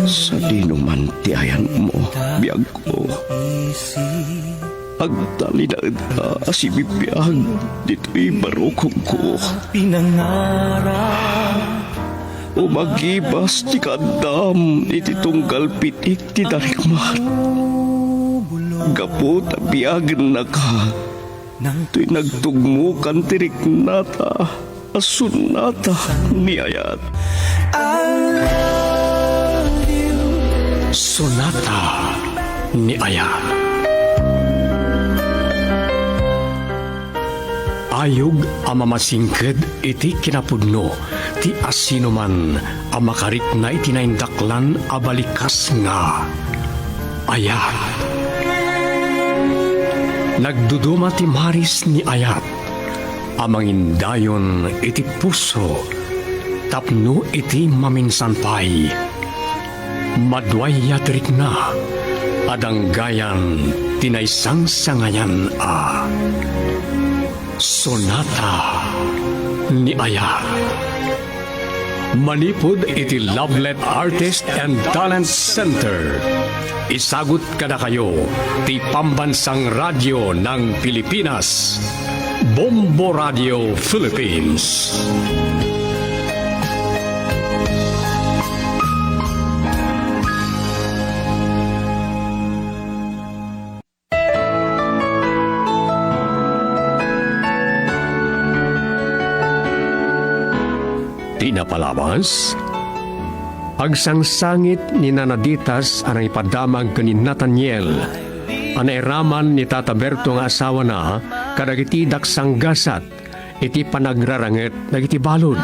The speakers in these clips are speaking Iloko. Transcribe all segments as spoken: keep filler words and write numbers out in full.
Sadino man ti ayanmo, biagko. Agtalinaedka a sibibiag ditoy barukongko. Umagibas ti kaaddam iti tunggal pitik ti darikmat. Gapu ta biagennaka, toy nagtugmokan ti riknata a sonata ni ayat. Sonata ni ayat. Ayog a mamasingked iti kinapudno ti asinoman a makarikna iti naindaklan a balikas nga ayat. Nagduduma ti maris ni ayat a mangindayon iti puso tapno iti maminsan pay, maduayat rikna a danggayan ti naisangsangayan a Sonata ni Ayat. Manipud iti Lovelet Artist and Talent Center, isagut kadakayo ti Pambansang Radyo ng Pilipinas, Bombo Radio Philippines. Ti napalabas, agsangsangit ni Nanaditas a nangipadamag ken ni Nathaniel a nairaman ni Tata Berto nga asawana kadagiti daksanggasat iti panagraranget dagiti balud.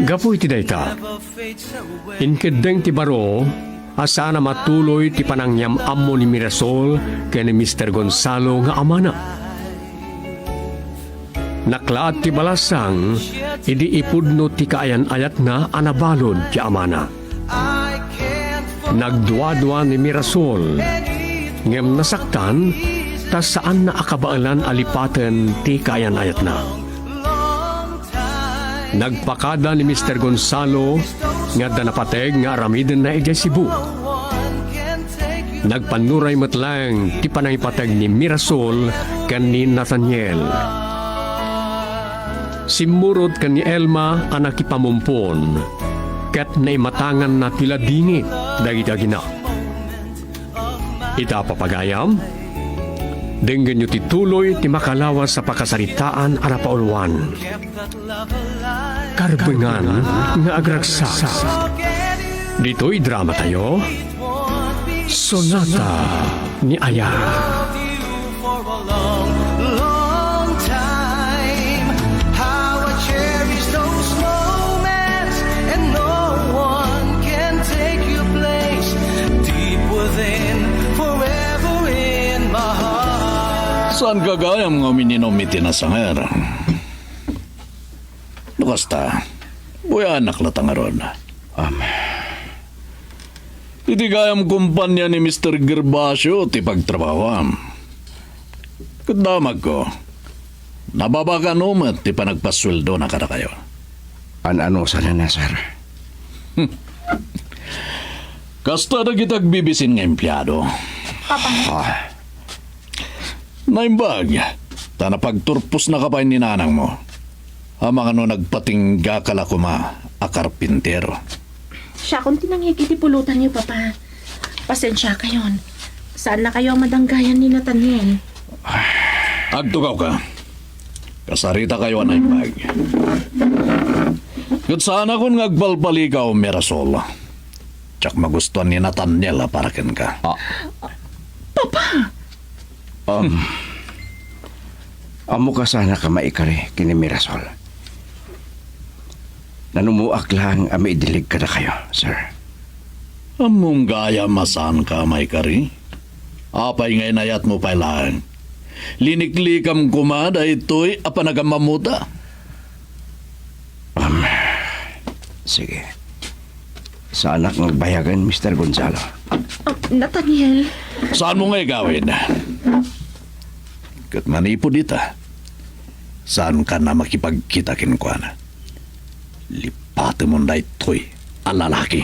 Gapu iti dayta, inkeddeng ti baro a saan a matuloy ti panangyam-ammo ni Mirasol ken ni Mister Gonzalo nga amana. Naklaat ti balasang idi ipudno ti kaayan-ayatna a nabalud ti amana. Nagduadua ni Mirasol, ngem nasaktan ta saanna a kabaelan a lipaten ti kaayan-ayatna. Nagpakada ni Mister Gonzalo nga adda napateg nga aramidenna idiay Cebu. Nagpannuray met laeng ti panangipateg ni Mirasol ken ni Nathaniel. Simmurot ken ni Elma a nakipamumpon, ket naimatanganna ti ladingit dagiti agina. Ita, papagayam, denggenyo ti tuloy ti makalawas a pakasaritaan a napauluan. Karbengan nga agragsak. Ditoy dramatayo, Sonata ni Ayat. Saanka gayam nga umininom iti nasanger? No kasta, buyanak latta ngarud. Am. Iti gayam kompania ni Mister Gervasio ti pagtrabahoam. Ket damagko, nababa kano met ti panagpasueldona kadakayo. An-ano sanana, sir? Kasta dagiti agbibisin nga empleado. Papa. Ah. Naimbag, ta napagturposnaka pay ni nanangmo. Amangan no nagpatinggaka la koma a karpintero. Siakon ti nangngeg iti pulutanyo, Papa. Pasensiakayon. Saannakayo a madanggayan ni Nathaniel. Agtugawka. Kasaritakayo a naimbag. Ket saanakon nga agbalbalikaw, Mirasol. Diak magustuan ni Nathaniel a para kenka. Ah. Papa! Um, ammoka sanak a maikari ken ni Mirasol. Nanummoak laeng a maidilig kadakayo, sir. Ammom gayam a saanka a maikari? Apay nga inayatmo pay laeng? Liniklikam koma daytoy a panagamammoda. Um, sige. Saanak nga agbayagen, Mister Gonzalo. Ah, Nathaniel. Saanmo nga igawid? Ket manipud ita, saankan a makipagkita kenkuana. Lipatemon daytoy. a lalaki.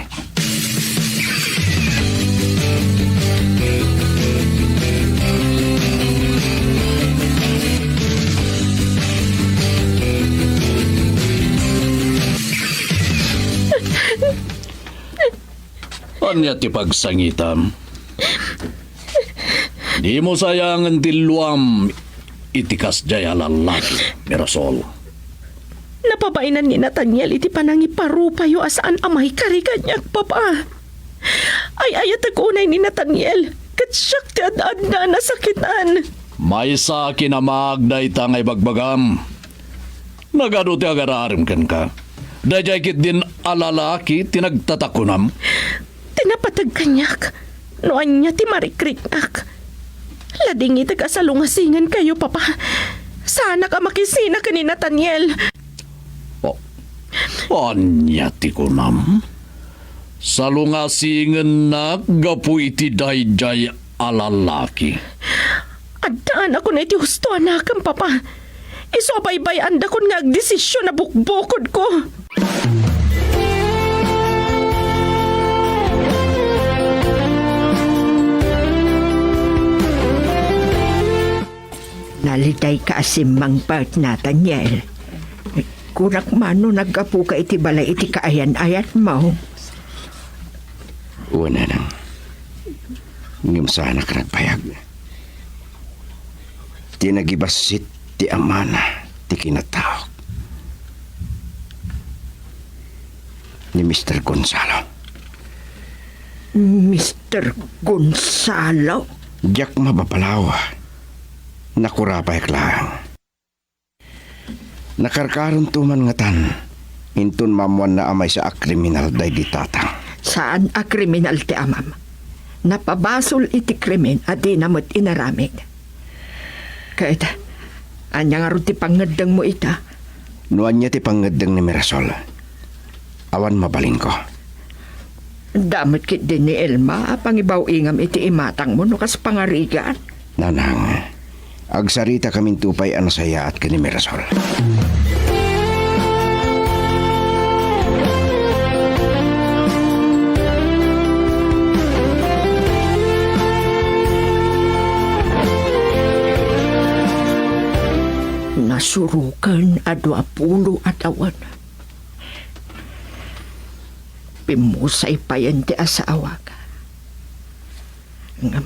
Ania ti pagsangitam? Dimo sayangen ti luam iti kasdiay a lalaki, Mirasol. Napabaenan ni Nathaniel iti panangiparupayo a saan a maikari kaniak, Papa. Ay-ayatek unay ni Nathaniel, ket siak ti ad-adda a nasakitan. Maysa a kinamag dayta nga ibagbagam. Nagadu ti agararem kenka. Daydiay ketdin a lalaki ti nagtatakunam. Ti napateg kaniak, no ania ti marikriknak. Ladingitek a salungasingen kayo, Papa. Saanak a makisina ken ni Nathaniel. Oh, ania ti kunam? Salungasingennak gapu iti daydiay a lalaki. Addaan a kuna iti husto a nakem, Papa. Isu a baybay-andakon nga agdesisyon a bukbukodko. Nalidayka a simmangpet, Nathaniel. Kunak man no naggapuka iti balay iti kaayan-ayatmo. Wen, nanang. Ngem saanak a nagbayag. Ti nagibassit ti amana ti kinataok ni Mister Gonzalo. Mister Gonzalo? Diak mababalaw. Nakurapayak laeng. Nakarkaronto man ngatan, inton maammoanna a maysa a kriminal daydi tatang. Saan a kriminal ti amam. Napabasol iti krimen a dina met inaramid. Ket, ania ngarud ti pangngeddengmo ita? No ania ti pangngeddeng ni Mirasol, awan mabalinko. Adda met ketdi ni Elma a pangibaw-ingam iti imatangmo no kas pangarigan. Nanang, agsarita kaminto pay a nasayaat ken ni Mirasol. Nasuroken a duapulo a tawen. Pimmusay payen ti asawak. Ngem,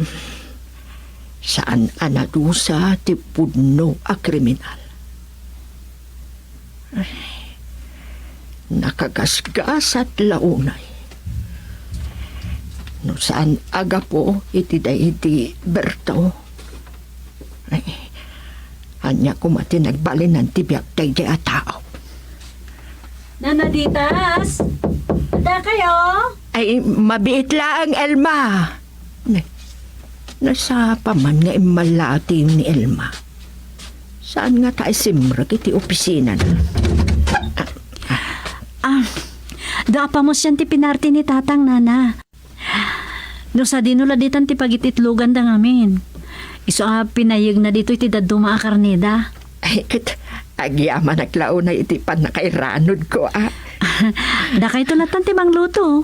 saan a nadusa ti pudno a kriminal. Ay, nakagasgasat la unay. No saan a gapu iti daydi Berto. Ay, ania koma ti nagbalinan ti biag daydi a tao? Nana Ditas, adda kayo? Ay, mabiit laeng, Elma. Ne, nasapa man nga immallatiyo ni Elma. Saan ngata a isimrek iti opisinana? Ah, da a pamusian ti pinarti ni Tatang, Nana. No sadino la ditan ti pagit-itloganda ngamin. Isu a pinayegna ditoy ti dadduma a karneda. Ay, ket agyamanak la unay iti pannakairanudko, a. Dakayto latta ti mangluto.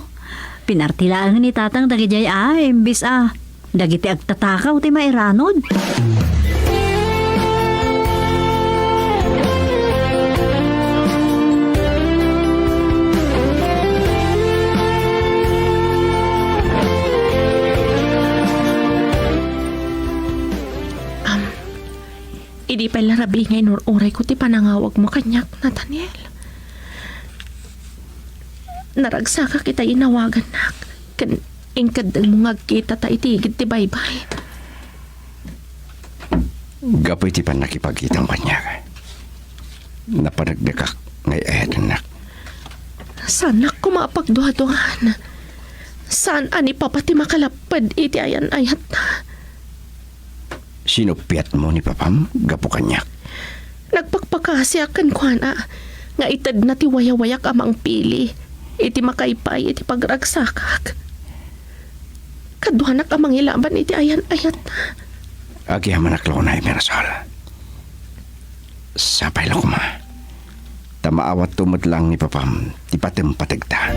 Pinarti laeng ni Tatang dagidiay a, imbes a dagiti agtatakaw ti mairanud. Am, idi pay la rabii nga inur-urayko ti panangawagmo kaniak, Nathaniel. Naragsakak ita inawagannak, ken inkeddengmo nga agkitata iti igid ti baybay. Gapu iti pannakipagkitam kaniak, napaneknekak nga ay-ayatennak. Saanak koma a pagduaduan. Saan a ni Papa ti makalapped iti ayan-ayatta. Sinuppiatmo ni Papam gapu kaniak? Nagpakpakasiak kenkuana nga itedna ti wayawayak a mangpili iti makaipay iti pagragsakak. Kaduanak a mangilaban iti ayan-ayatta. Agyamanak la unay, Mirasol. Sapay la koma. Ta maawatto met laeng ni Papam ti patempategta.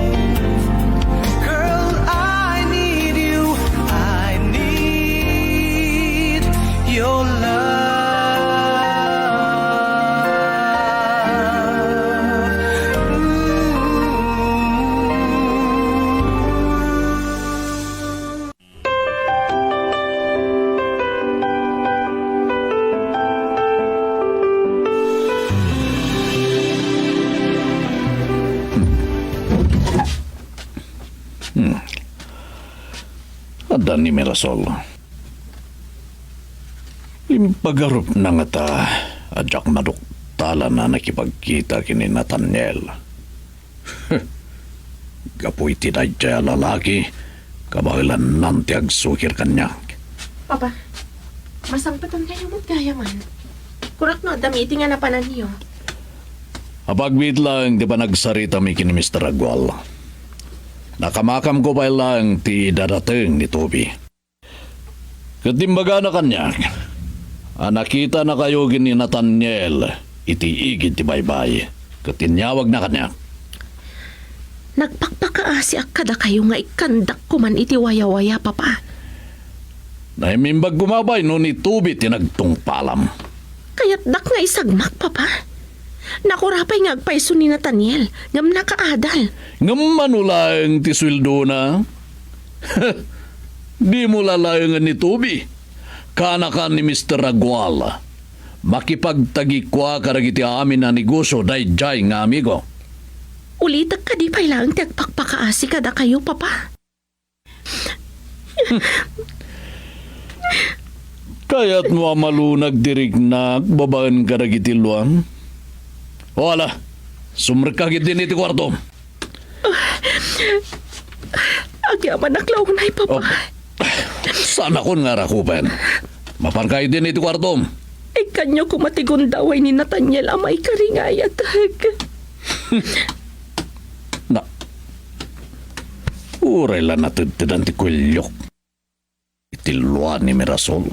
ni Mirasol. Impagarupna ngata a diak maduktalan a nakipagkita ken ni Nathaniel. Gapu iti daydiay a lalaki, kabaelannan ti agsukir kaniak. Papa, masangpetankayo met gayamen. Kunak no adda meeting a napananyo. Apagbiit laeng ti panagsaritami ken ni Mister Agual. Nakamakamko pay laeng ti idadateng ni Toby. Ket imbagana kaniak a nakitanakayo ken ni Nathaniel iti igid ti baybay, ket inyawagna kaniak. Nagpakpakaasiak kadakayo nga ikkandak koman iti wayawaya, Papa. Naimimbag koma pay no ni Toby ti nagtungpalam. Kayatdak nga isagmak, Papa. Nakura pay nga agpayso ni Nathaniel, ngem nakaadal. Ngem mano laeng ti sueldona? Dimo lalaengen ni Toby. Kaanakan ni Mister Agual. Makipagtagikua kadagiti amin a negosio daydiay nga amigo. Ulitek kadi pay laeng ti agpakpakaasi kadakayo, Papa. Kayatmo a malunag ti riknak babaen kadagiti luam? O ala, sumrekka ketdin iti kuartom. Agyamanak la unay, Papa. Oh, saanakon nga arakupen. Mapanka ketdin iti kuartom. Ikkanyo koma ti gundaway ni Nathaniel a maikari nga ayatek. Na, uray la natedtedan ti kuelyok iti lua ni Mirasol.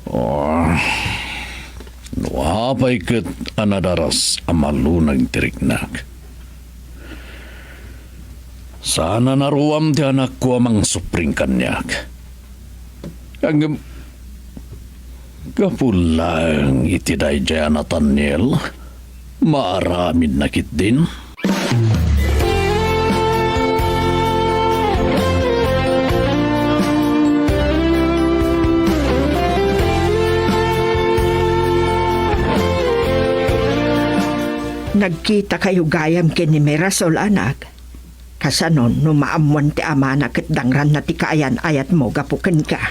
Oh, no apay ket a nadaras a malunag ti riknak. Saan a naruam ti anakko a mangsupring kaniak. Ngem, gapu laeng iti daydiay a Nathaniel, maaramidna ketdin. Nagkitakayo gayam ken ni Mirasol, anak. Kasano no maammoan ti amana ket dangranna ti kaayan-ayatmo gapu kenka?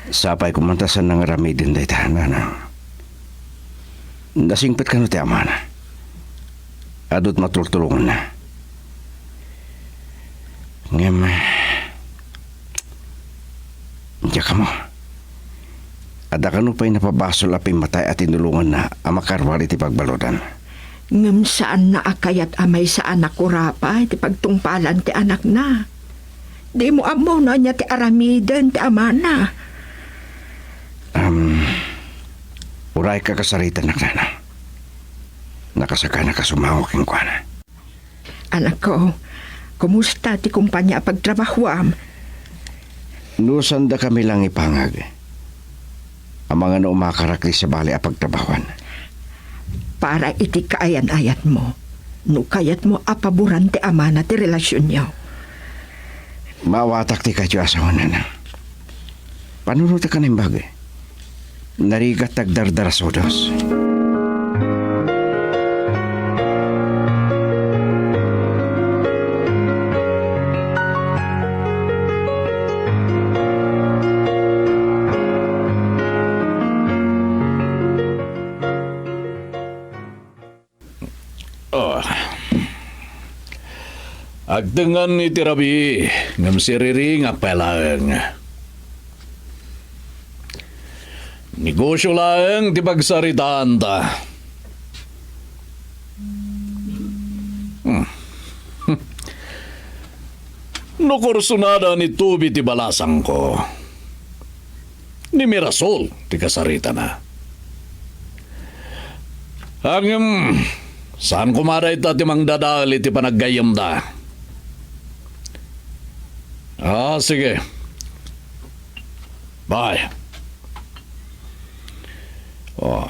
Sapay koma ta saan nga aramiden dayta, nanang. Nasingpet kano ti amana. Adu ti matultulonganna. Ngem, diak ammo. Adda kano pay napabasol a pimmatay a tinulonganna a makaruar iti pagbaludan? Ngem saanna a kayat a maysa a nakurapay ti pagtungpalan ti anakna. Dimo ammo no ania ti aramiden ti amana. Am, uray kakasaritanak, nanang. Nakasakanak a sumango kenkuana. Anakko, kumusta ti kompania a pagtrabahuam? No saandakami la nga ipangag, amangan no umakarak ti sabali a pagtrabahuan. Para iti kaayan-ayatmo, no kayatmo a paboran ti amana ti relasionyo. Maawatak ti kayatyo a sawen, nanang. Panunotek a naimbag. Narigat ti agdardarasudos. Oh. Agtengan iti rabii, ngem siriringak pay laeng. Negosio laeng ti pagsaritaanta. Hmm. No kursonada ni Toby ti balasangko, ni Mirasol ti kasaritana. Ngem, saan koma dayta ti mangdadael iti panaggayyemda. Ah, sige. Bye. Oh.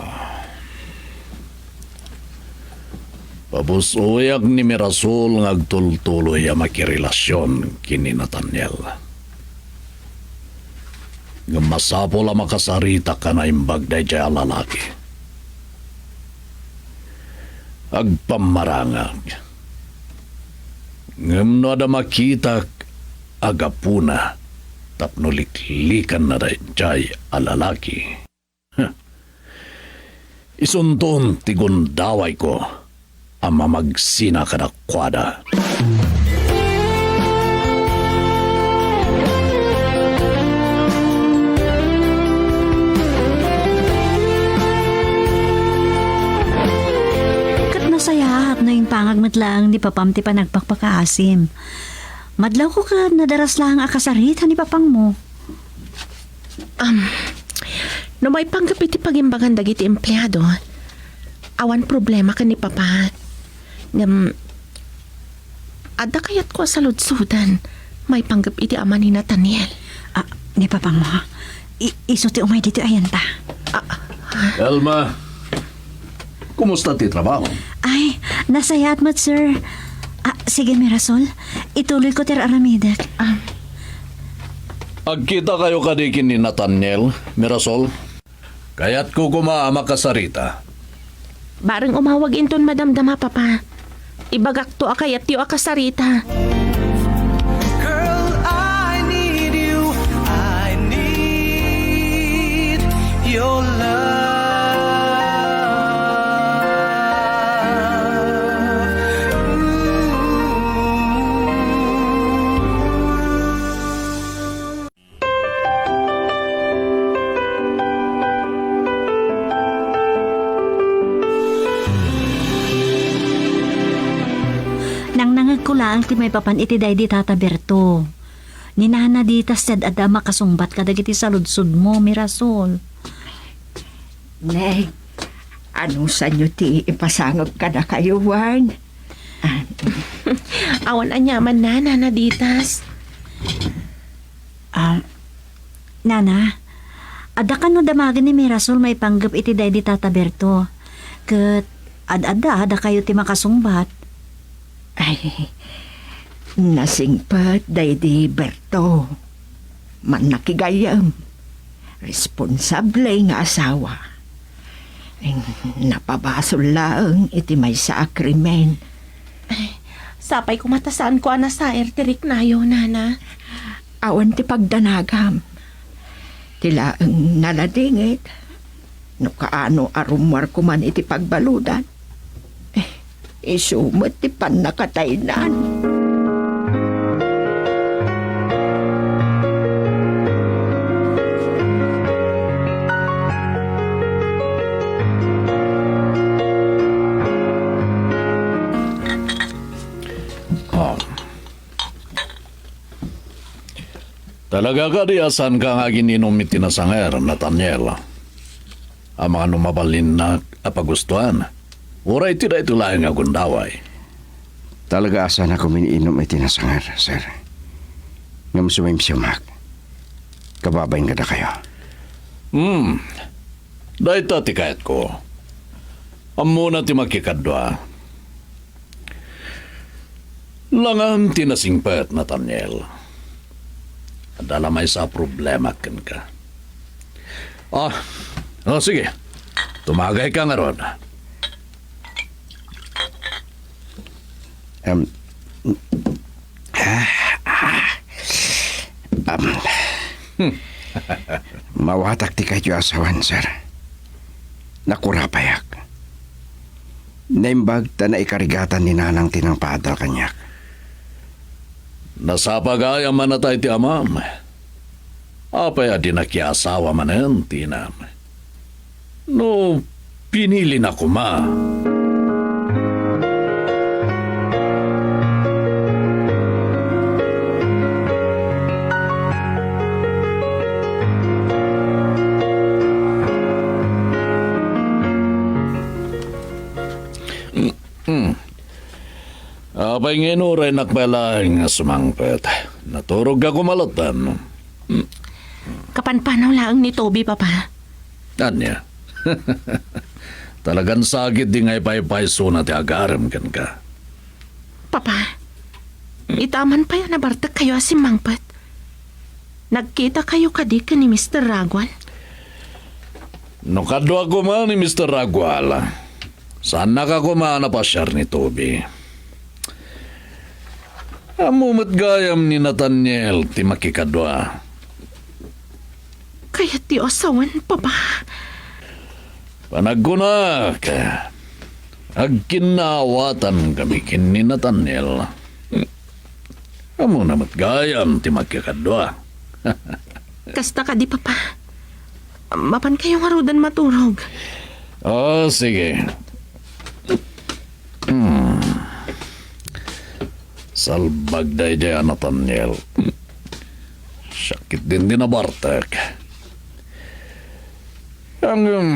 Pabus-oyak ni Mirasol nga agtultuloy a makirelasion ken ni Nathaniel. Ngem masapul a makasaritak a naimbag daydiay a lalaki. Agpammarangak. Ngem no adda makitak, a gapuna tapno liklikanna daydiay a lalaki. Huh. Isunton ti gundawayko a mamagsina kadakuada. Ket nasayaat no impangag met laeng ni papam ti panagpakpakaasim. Madlawko ket nadaras laeng a kasarita ni papangmo. Um, no maipanggep iti pagimbagan dagiti empleado, awan problema ken ni Papa. Ngem, adda kayatko a saludsodan maipanggep iti ama ni Nathaniel. Ah, ni Papa mo? I-, isu ti umay ditoy ayanta. Ah, Elma, kumusta ti trabaho? Ay, nasayaat met, sir. Ah, sige, Mirasol. Ituloy ko ti aramidek. Ah, Agkita kayo kadi ken ni Nathaniel, Mirasol? Kayatko koma a makasarita. Bareng umawag inton madamdama, Papa. Ibagakto a kayatyo a kasarita. Girl, I need you. I need your love. Nangnangegko laeng ti maipapan iti daydi Tata Berto. Ni Nana Ditas ti ad-adda a makasungbat kadagiti saludsodmo, Mirasol. Neng, anusanyo ti ipasangok kadakayo, wen? Ah. Awan aniaman, Nana Ditas. Ah, Nana, adda kano damagen ni Mirasol maipanggep iti daydi Tata Berto, ket ad-adda a dakayo ti makasungbat. Ay, nasingpet daydi Berto. Mannakigayyem. Responsable nga asawa. Napabasol laeng iti maysa a krimen. Ay, sapay koma ta saanko a nasair ti riknayo, Nana. Awan ti pagdanagam. Ti laeng naladingit, no kaano a rummuarko man iti pagbaludan. Eh, isu met ti pannakataynan. Ah. Talaga kadi a saanka nga agin-inom iti nasanger, Nathaniel? Amangan no mabalinnak a pagustuan, uray ti daytoy laeng a gundaway. Talaga a saanak umin-inom iti nasanger, sir. Ngem sumimsimak. Kababain kadakayo. Hmm. Dayta ti kayatko. Ammona ti makikadua. Langan ti nasingpet, Nathaniel. Adda la maysa a problema kenka. Ah, oh, sige. Tumagayka ngarud. Em, ah, ah, em. Hmm. Mawatak ti kayatyo a sawen, sir. Nakurapayak. Naimbag ta naikarigatan ni Nanang ti nangpaadal kaniak. Nasapa gayam a natay ti amam. Apay a di nakiasawa manen ti inam? No pinilina koma. Mm. Apay nga inuraynak pay laeng nga sumangpet? Naturogka koma latta. Kapanpanaw laeng ni Toby, Papa. Ania? Talagan sagid di nga ipaypaysona ti agarem kenka. Papa, ita man pay a nabartekkayo a simmangpet, nagkitakayo kadi ken ni Mister Ragual? No kadua koma ni Mister Ragual, saannak a koma a napasiar ni Toby. Ammo met gayam ni Nathaniel ti makikadua. Kayatyo a sawen, Papa. Panagkunak, agkinnaawatan kami ken ni Nathaniel. Ammona met gayam ti makikadua. Kasta kadi, Papa. Mapankayo ngaruden maturog. Oh, sige. Hmm. Salbag daydiay a Nathaniel. Sakit din din a bartek. Ang, um,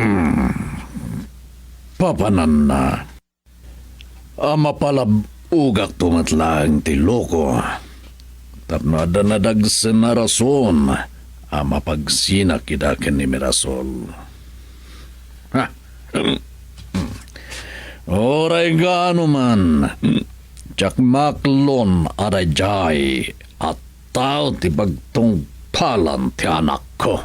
papananna a mapalab-ogakto met laeng ti loko tapno adda nadagsen a rason a mapagsina kida ken ni Mirasol. Ha? Uray gaano man, diak maaklon a daydiay a tao ti pagtungpalan ti anakko.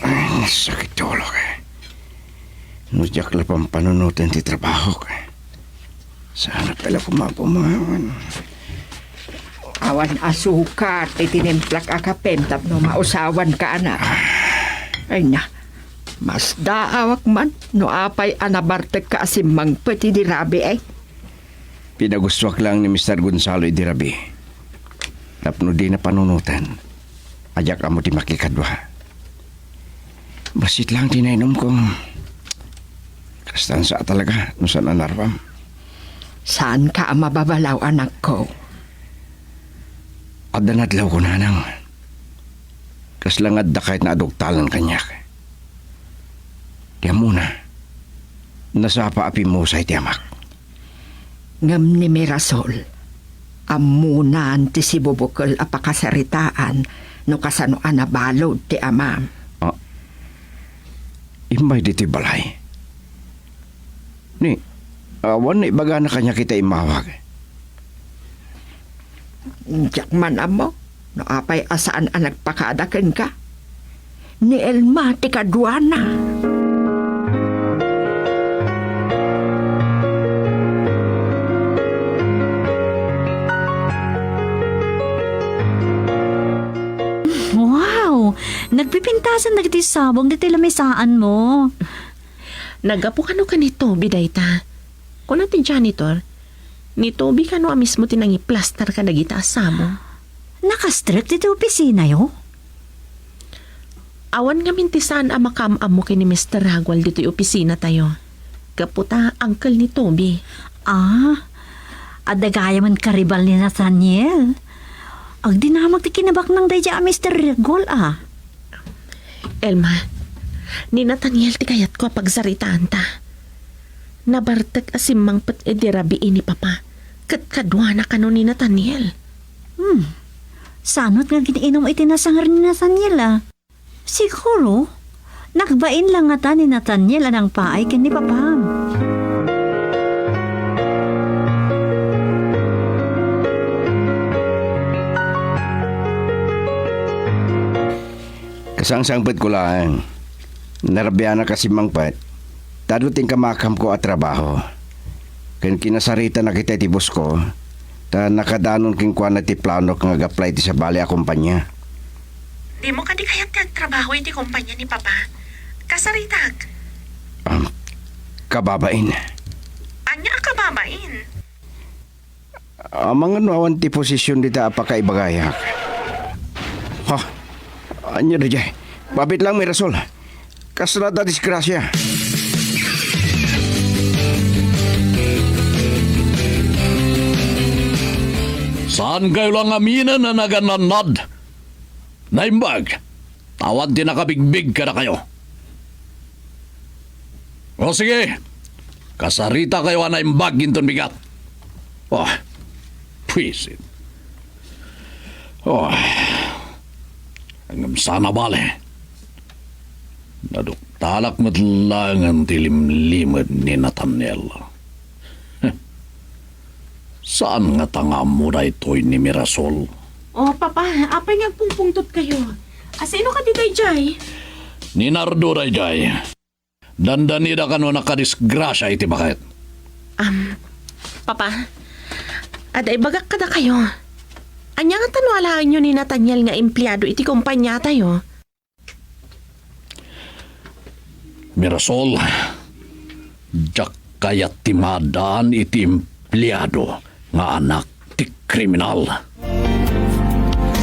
Ah, sakit ti ulok. No diak la pampanunoten ti trabahok, saan a pay la kumapumawan. Awan asukar ti tinimplak a kapem tapno mausawanka, anak. Ay na, masdaawak man no apay a nabartekka a simmangpet idi rabii, ay. Pinagustoak laeng ni Mister Gonzalo idi rabii tapno dina panunoten a diak ammo ti makikadua. Bassit laeng ti nainumko. Kastan sa talaga no saan a naruam. Saanka a mababalaw, anakko. Adda nadlaw ko, nanang. Kasla nga adda kayat nga aduktalan kaniak. Ti ammona, nasapa a pimmusay ti amak. Ngem ni Mirasol, ammonan ti sibubukel a pakasaritaan no kasano a nabalud ti amam. Ah, immay ditoy balay. Ni, awan naibagana kaniak ita immawag. Diak man ammo no apay a saan a nagpakada kenka. Ni Elma ti kaduana. Wow! Nagpipintasan dagiti sabong ditoy lamisaanmo. Naggapu kano ken ni Toby dayta? Kuna ti janitor, ni Toby kano a mismo ti nangiplastar kadagita a sabong? Nakastrek ditoy opisinayo? Awan ngamin ti saan a makaam-ammo ken ni Mister Ragual ditoy opisinatayo. Gapu ta uncle ni Toby. Ah, adda gayamen karibal ni Nathaniel. Agdinamag ti kinabaknang daydiay a Mister Ragual, a. Elma, ni Nathaniel ti kayatko a pagsaritaanta. Nabartek a simmangpet idi rabii ni Papa, ket kaduana kano ni Nathaniel. Hmm. Saan met nga agin-inum iti nasangar ni Nathaniel, a? Siguro, nagbain la ngata ni Nathaniel a nangpaay ken ni Papam. Kasangsangpetko laeng. Narabianak a simmangpet ta adu ti inkamakamko a trabaho. Ken kinasaritanak iti boss ko, ta nakadanon kenkuana ti planok nga ag-apply iti sabali a kompania. Dimo kadi kayat ti agtrabaho iti kompania ni Papa? Kasaritak. Um, kababain. Ania a kababain? Amangan no awan ti posisyon dita a pakaibagayak. Ha? Ania daydiay? Babit lang, Mirasol. Kasla da disgrasya. Saan kayo lang aminen a naganannad? Naimbag. Awan ti nakabigbig kadakayo. O sige, kasarita kayo a naimbag inton bigat. Oh, pwisit. Oh, ngem saan a bale. Naduktalak met laengen ti limlimed ni Nathaniel. Saan ngata nga ammo daytoy ni Mirasol? Oh, Papa, apay nga agpungpungtot kayo? Asino kadi daydiay? Ni Nardo daydiay. Dandanida kano nakadisgrasia iti baket. Am, Papa, adda ibagak kadakayo. Ania ngata no alaenyo ni Nathaniel nga empleado iti kompaniatayo? Mirasol, diak kayat ti madan iti empleado nga anak ti kriminal.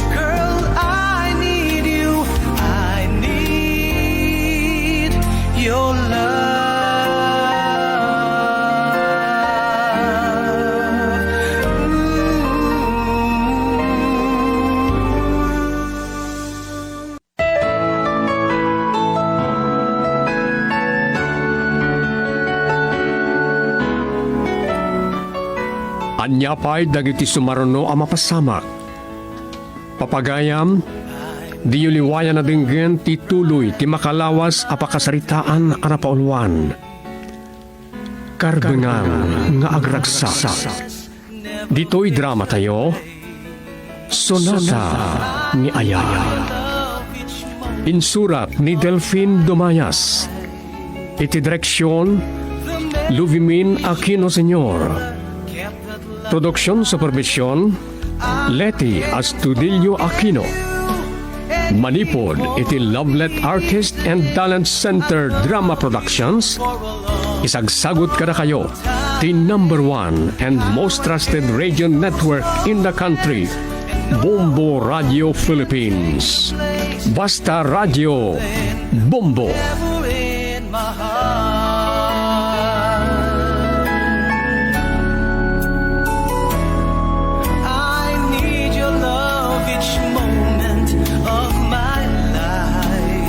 Girl, I need you. I need your love. Ooh. Ania pay dagiti sumaruno a mapasamak? Papagayam, diyo liwayan a denggen ti tuloy ti makalawas a pakasaritaan a napauluan. Karbengan nga agragsak. Ditoy dramatayo, Sonata ni Ayat. Insurat ni Delfin Dumayas. Iti direksyon, Luvimin Aquino Senior. Production supervision, Leti Astudillo Aquino. Manipud iti Lovelet Artist and Talent Center Drama Productions, isagsagut kadakayo ti number one and most trusted radio network in the country, Bombo Radio Philippines. Basta Radio, Bombo. I need your love each moment of my life.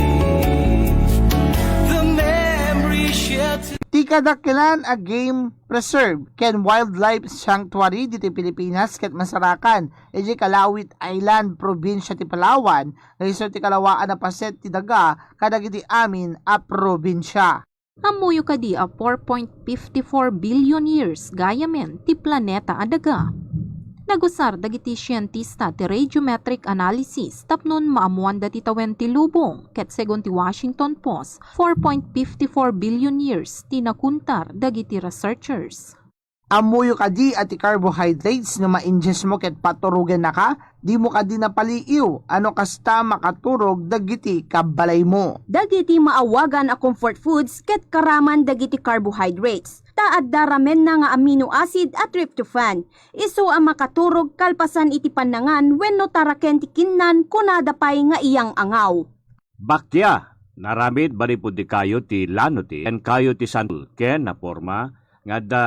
The memory shared. Ti kadakkelan a game preserve ken wildlife sanctuary ditoy Pilipinas ket masarakan idiay Calauit Island, probinsia ti Palawan, nga isu ti kalawaan a paset ti daga kadagiti amin a probinsia. Ammoyo kadi a four point fifty-four billion years gayamen ti planeta a daga? Nagusar dagiti sientista ti radiometric analysis tapnon maammoanda ti tawen ti lubong, ket segun ti Washington Post, four point fifty-four billion years ti nakuntar dagiti researchers. Ammoyo kadi a ti carbohydrates no ma-ingestmo ket paturogennaka, dimo kadi napaliiw a no kasta makaturog dagiti kabbalaymo. Dagiti maawagan a comfort foods ket karaman dagiti carbohydrates, ta adda ramenna nga amino acid a tryptophan, isu a makaturog kalpasan iti pannangan wenno taraken ti kinnan, kunada pay nga iyang-angaw. Baktia, naramid manipud ti kayo ti lanote ken kayo ti sandol ken naporma nga adda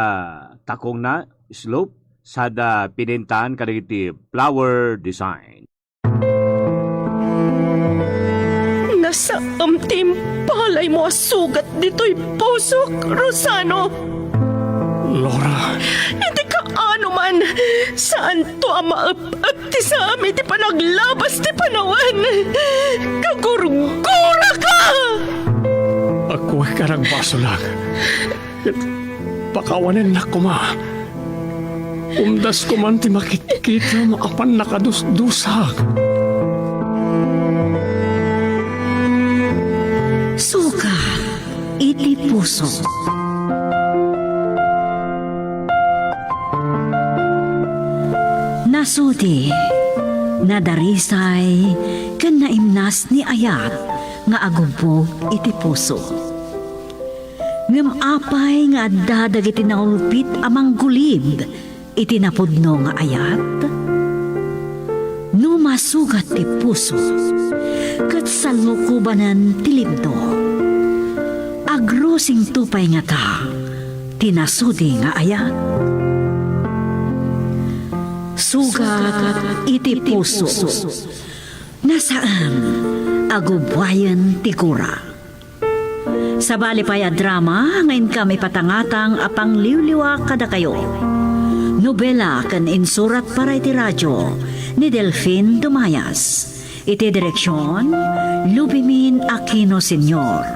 takongna, slope, sada pinintaan kadagiti flower design. Nasaem ti impalaymo a sugat ditoy pusok, Rosano. Laura. Iti kaano man, saanto a maep-ep ti saam iti panaglabas ti panawen. Kagurguraka! Agkuek a nagbasolak. Pakawanennak koma. Umdas koman ti makitkitam a pannakadusdusak. Sugat iti puso. Nasudi, nadarisay, ken naimnas ni Ayat nga agubbog iti puso. Ngem apay nga adda dagiti naulpit a manggulib iti napudno nga ayat? No masugat ti puso ket sallukobanen ti libno, agrusingto pay ngata ti nasudi nga ayat? Sugat iti puso. Nasaem a gubbuayen ti gura. Sabali pay a drama nga inkam ipatangatang a pangliwliwa kadakayo. Nobela ken insurat para iti radio ni Delfin Dumayas. Iti direksyon, Lubimin Aquino Senior.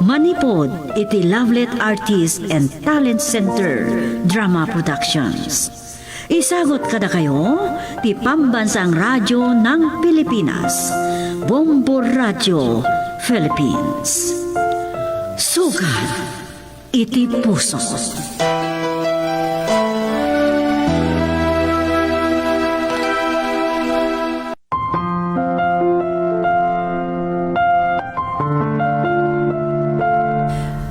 Manipud iti Lovelet Artist and Talent Center Drama Productions. Isagut kadakayo ti Pambansang Radyo ng Pilipinas, Bombo Radyo Philippines. Sukat iti puso.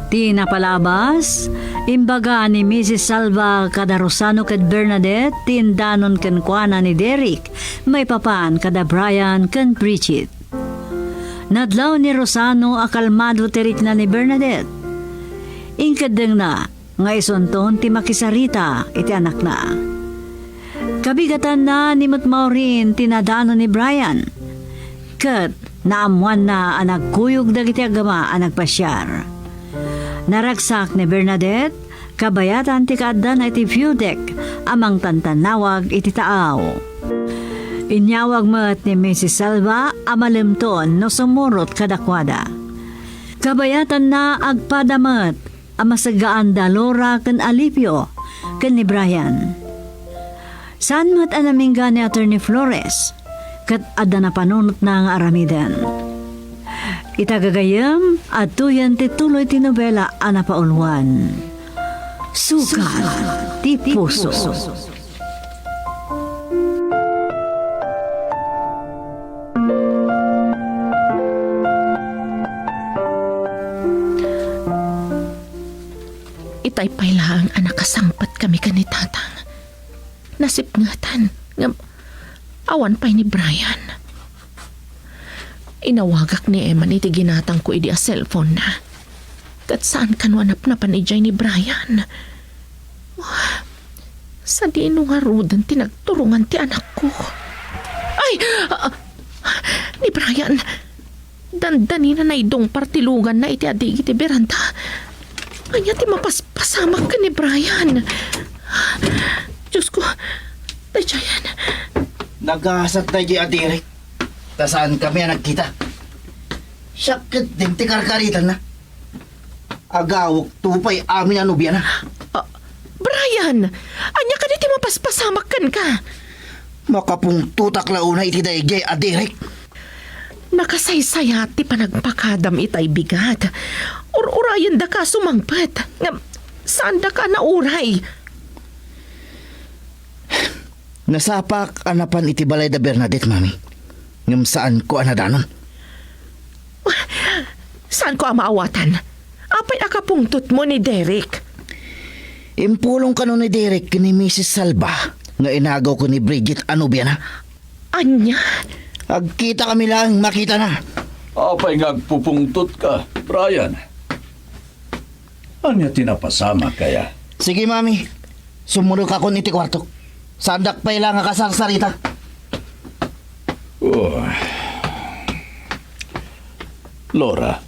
Ti napalabas, imbaga ni Misis Salva kada Rosano ken Bernadette ti indanon kenkuana ni Derek maipapan kada Brian ken Bridget. Nadlaw ni Rosano a kalmado ti rikna ni Bernadette. Inkeddengna nga isunton ti makisarita iti anakna. Kabigatanna ni met Maureen ti nadanon ni Brian, ket naammoanna a nagkuyog dagiti agama a nagpasiar. Naragsak ni Bernadette, kabayatan ti kaaddana iti view deck a mangtantannawag iti taaw. Inyawag met ni Misis Salva a malemton no sumurot kadakuada. Kabayatanna agpada met a masaggaanda Laura ken Alipio ken ni Brian. Saan met a namingga ni Attorney Flores, ket adda napanunotna nga aramiden. Ita gagayyem, adtoyen ti tuloy ti nobela a napauluan. Sukat ti puso. Itay pay laeng a nakasangpetkami ken ni Tatang. Nasipngetan ngem awan pay ni Brian. Inawagak ni Eman iti ginatangko idi a cellphone-na. Ket saan kano a napnapan idiay ni Brian. Sadino ngaruden ti nagturongan ti anakko? Ay! Ah, ni Brian! Dandanina naidungpar ti luganna iti addigi ti beranda. Ania ti mapaspasamak ken ni Brian? Diosko, daydiayen. Nagasat daydi a Derek. Ta saankami a nagkita. Siak ketdin ti karkaritanna. Agawek to pay amin a nobiana. Ah, Brian, ania kadi ti mapaspasamak kenka? Makapungtotak la unay iti daydiay a Derek. Nakasaysayat ti panagpakadam itay bigat. Ur-urayendaka a sumangpet, ngem saandaka a nauray. Nasapak a napan iti balay da Bernadette, Mami. Ngem saanko a nadanon. Saanko a maawatan. Apay a kapungtotmo ni Derek? Impulong kano ni Derek ken ni Misis Salva nga inagawko ni Bridget a nobiana. Ania? Agkitakami laeng makitana. Apay nga agpupungtotka, Brian? Ania ti napasamak aya? Sige, Mami. Sumrekakon iti kuartok. Saandak pay la nga kasarsarita. Oh. Laura,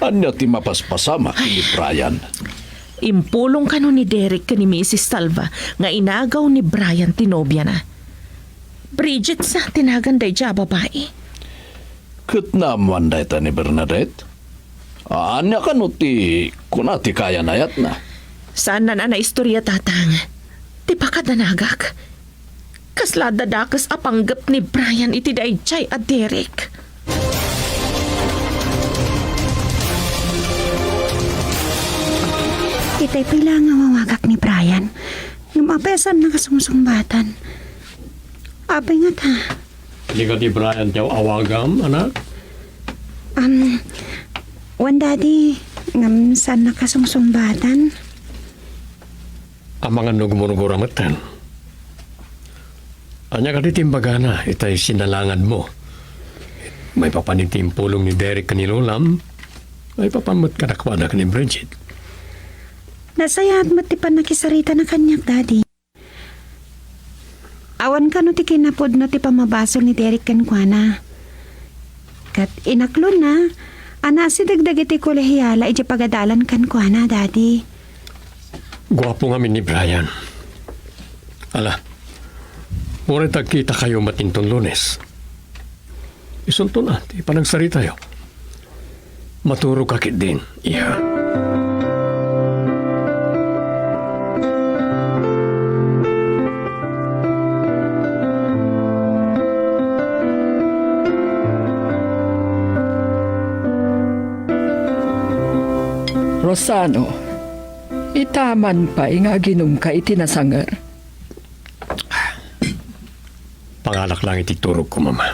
ania ti mapaspasamak ken ni Brian? Impulong kano ni Derek ken ni Misis Salva nga inagaw ni Brian ti nobiana. Bridget sa ti nagan daydiay a babai. Ket naammoan dayta ni Bernadette? Ania kano ti kuna ti kayan-ayatna? Saanna a naistoria, Tatang. Ti pakadanagak. Kasla adda dakes a panggep ni Brian iti daydiay a Derek. Itay pay la nga awagak ni Brian. Ngem apay a saanna a sungsungbatan? Apay ngata? Di kadi Brian ti aw-awagam, anak? Um, wen, Daddy, ngem saannak a sungsungbatan. Amangan no gumurgura metten. Ania kadi ti imbagana itay sinalanganmo? Maipapan iti impulong ni Derek ken ni Lolam, maipapan met kadakuada ken ni Bridget. Nasayaat met ti pannakisaritana kaniak, Daddy. Awan kano ti kinapudno ti pammabasol ni Derek kenkuana. Ket inaklonna a naasideg dagiti kolehiala idiay pagadalan kenkuana, Daddy. Guapo ngamin ni Brian. Ala, uray ta agkitakayo met inton Lunes. Isunton a ti panagsaritayo. Maturogka ketdin, iha. Sano, itaman pay nga aginumka iti nasanger? Pangalak lang iti turogko, Mama.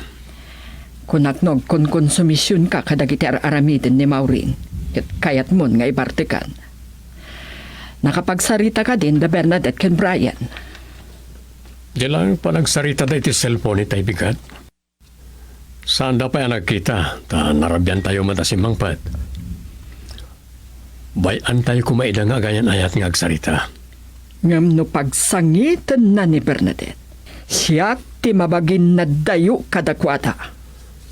Kunak no agkonkonsumisionka kadagiti ar-aramiden ni Maureen, ket kayatmon nga ibartekan. Nakapagsarita kadin da Bernadette ken Brian? Di lang panagsaritada iti cellphone itay bigat. Saanda pay a nagkita, ta narabiantayo met a simmangpet. Bay-antayo koma ida nga agayan-ayat nga agsarita. Ngem no pagsangitenna ni Bernadette, siak ti mabaginna dayo kadakuada.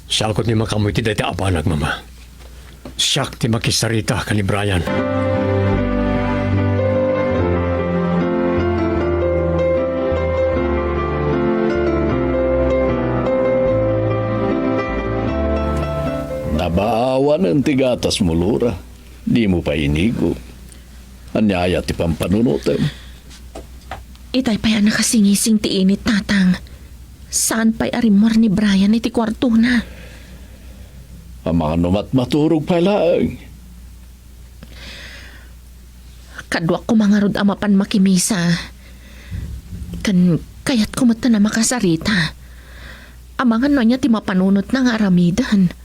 Siak ti makaammo iti dayta a banag, Mama. Siak ti makisarita ken ni Brian. Nabaawanen ti gatasmo, Lora. Dimo pay inigo. Ania aya ti pampanunotem? Itay pay a nakasingising ti init, Tatang. Saan pay a rimmuar ni Brian iti kuartona? Amangan no matmaturog pay laeng. Kaduak koma ngarud a mapan makimisa. Ken kayatko met a makasarita. Amangan no ania ti mapanunotna nga aramiden.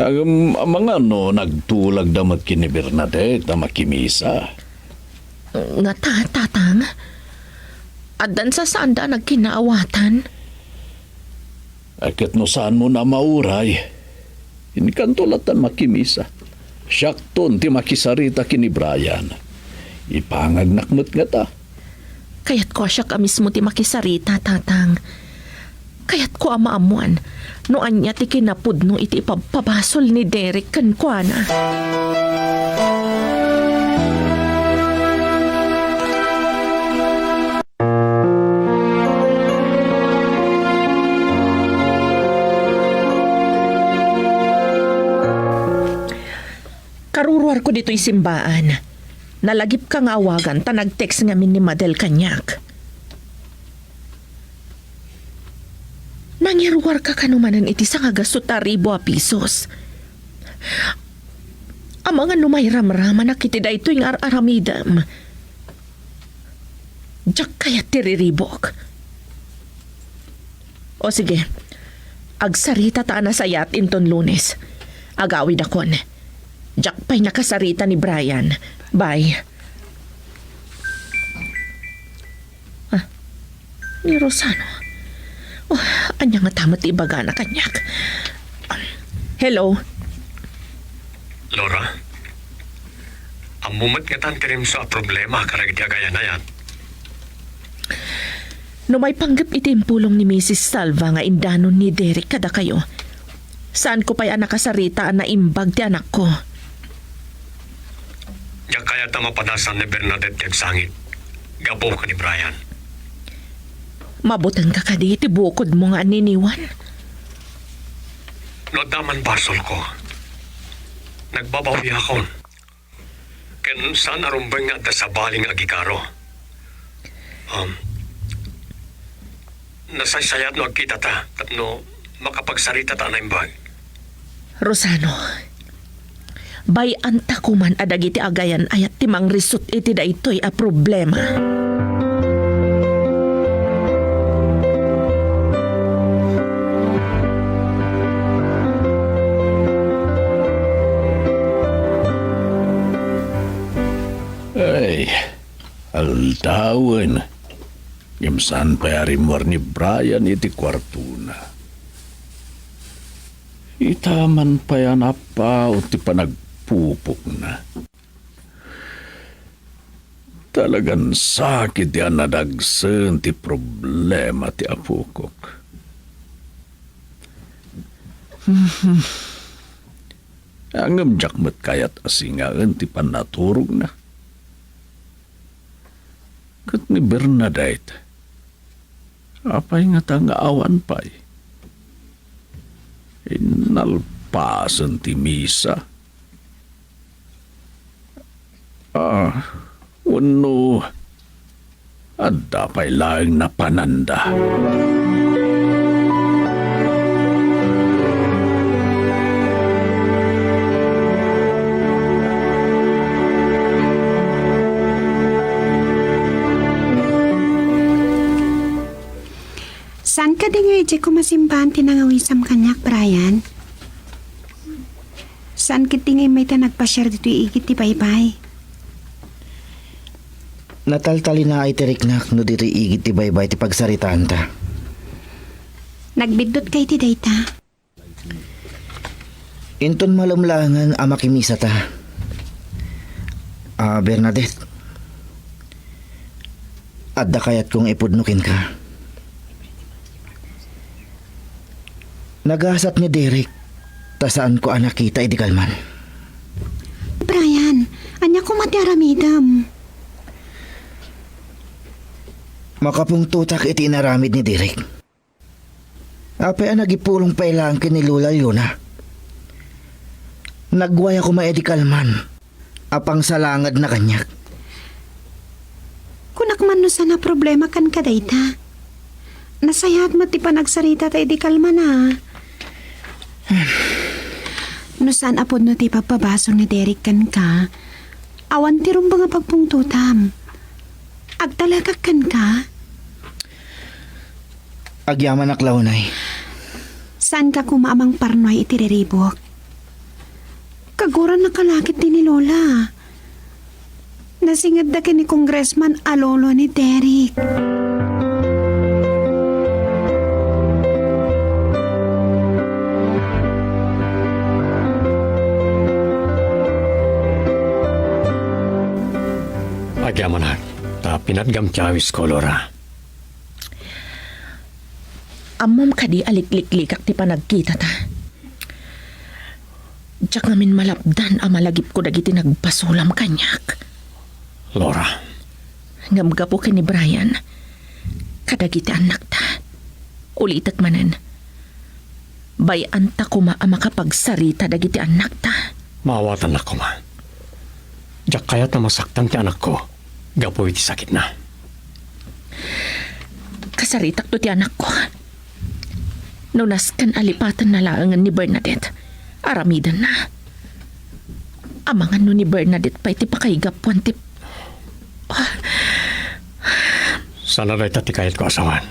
Ngem amangan no nagtulagda met ken ni Bernadette a makimisa. Ngata, Tatang? Addan sasaanda a nagkinaawatan? Ket no saanmo a mauray, inkanto lattan makimisa. Siakton ti makisarita ken ni Brian. Ipangagnak met ngata. Kayatko a siak a mismo ti makisarita, Tatang. Kayatko a maammuan no ania ti kinapudno iti ipabpabasol ni Derek kenkuana. Karuruarko ditoy simbaan. Nalagipka nga awagan ta nag-text ngamin ni Madel kaniak. Nangiruarka kano manen iti sangagasut a ribu a pisos. Amangan no mairamramanak iti daytoy nga ar-aramidem. Diak kayat ti riribuk. O sige, agsarita ta a nasayaat inton Lunes. Agawidakon. Diak pay nakasarita ni Brian. Bye. Ah, ni Rosano. Oh, ania ngata met ti ibagana kaniak? Hello? Lora? Ammom met ngatan ti rimso a problema kadagiti agayan-ayat? No maipanggep iti impulong ni Misis Salva nga indanon ni Derek kadakayo, saanko pay a nakasarita a naimbag ti anakko. Diak kayat a mapanasan ni Bernadette ti agsangit gapu ken ni Brian. Mabutengka kadi iti bukodmo nga anniniwan? No adda man basolko, nagbabawiakon. Ken saan a rumbeng nga adda sabali nga agikaro. Um, nasaysayaat no agkitata tapno makapagsaritata a naimbag. Rosano, bay-anta koman a dagiti agayan-ayat ti mangrisut iti daytoy a problema. Ay, aldawen. Ngem saan pay a rimmuar ni Brian iti kuartona. Itaman pay a napaut ti panagpupokna. Talagan sakit ti a nadagsen ti problema ti apokok. Ngem diak met kayat a singaen ti pannaturogna. Ket ni Bernadette, apay ngata nga awan pay? Innalpasen ti misa. Ah, wenno adda pay laeng napananda? Saan kadi nga idiay ko masimbaan ti nangawisam kaniak, Brian? Saan ketdi nga immay ta nagpasiar ditoy igid ti baybay? Nataltalinaay ti riknak no ditoy igid ti baybay ti pagsaritaanta. Nagbiddut kay ti dayta? Inton malem laengen a makimisata. Ah, Bernadette, adda kayatko nga ipudno kenka. Nagasat ni Derek, ta saanko a nakita idi kalman. Brian, ania koma ti aramidem? Makapungtotak iti inaramid ni Derek. Apay a nagipulong pay laeng ken ni Lola Leona? Nagwaya koma idi kalman a pangsalangedna kaniak. Kunak man no saan a problema kenka dayta. Nasayaat met ti panagsaritata idi kalman a. No saan a pudno ti ipabpabasol ni Derek kenka, awan ti rumbeng a pagpungtotam. Agtalekak kenka. Agyamanak la unay. Saanka koma a mangparnuay iti riribuk? Kaguran nakalakit ti ni Lola. Nasingedda ken ni Congressman a lolo ni Derek. Agyamanak, ta pinatgam ti awisko, Lora. Ammom kadi a likliklikak ti panagkitata? Diak ngamin malapdan a malagipko dagiti nagbasolam kaniak. Lora. Ngem gapu ken ni Brian, kadagiti annakta, ulitek manen, bay-anta koma a makapagsarita dagiti annakta. Maawatannak koma. Diak kayat a masaktan ti anakko gapu iti sakitna. Kasaritakto ti anakko. No nasken a lipatenna laengen ni Bernadette, aramidenna. Amangan no ni Bernadette pay ti pakaigapuan ti... Sana dayta ti kayatko a sawen.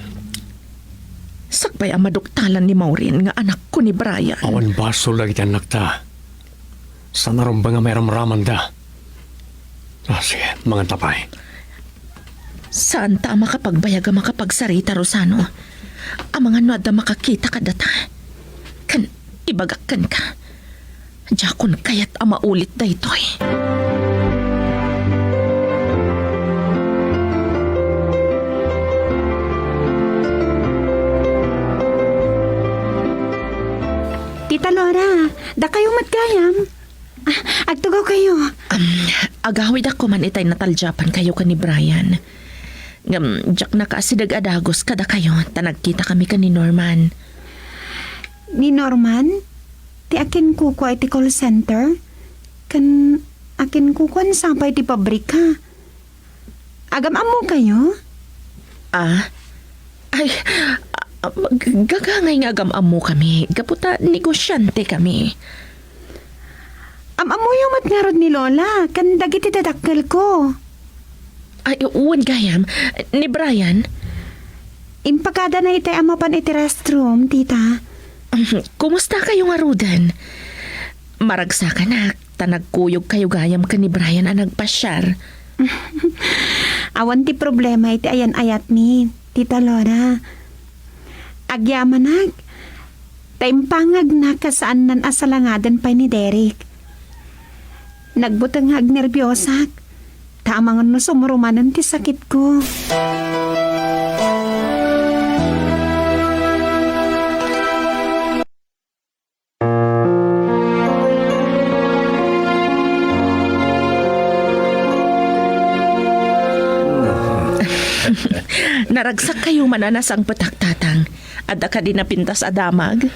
Sakbay a maduktalan ni Maureen nga anakko ni Brian. Awan basol dagiti annakta. Saan a rumbeng a mairamramanda. Ah, sige, manganta pay. Saanta a makapagbayag a makapagsarita, Rosano. Amangan no adda makakita kadata. Ken ibagak kenka, diakon kayat a maulit daytoy. Tita Lora, dakayo met gayam. Ah, agtugaw kayo. Am, agawidak koman itay nataljapan kayo ken ni Brian. Ngem, diak nakaasideg a dagus kadakayo, ta nagkita kami ken ni Norman. Ni Norman? Ti akinkukua iti call center? Ken akinkukua sapay ti pabrika? Agam-ammo kayo? Ah? Ay, ah, g-, gagangay nga agam-ammo kami, gapu ta negosyante kami. Am-ammoyo met ngarud ni Lola, ken dagiti dadakkelko. Ay, wen gayam, ni Brian? Impakadana itay a mapan iti restroom, tita. Kumusta kayo ngaruden? Maragsakanak, ta nagkuyog kayo gayam ken ni Brian a nagpasiar. Awan ti problema iti ayan-ayatmi, Tita Lora. Agyamanak, ta impangagnak a saannan a salangaden pay ni Derek. Nagbuteng nga agnerbiosak, ta amangan no sumrumanen ti sakitko. Naragsak kayo man a nasangpetak, Tatang. Adda kadi napintas a damag?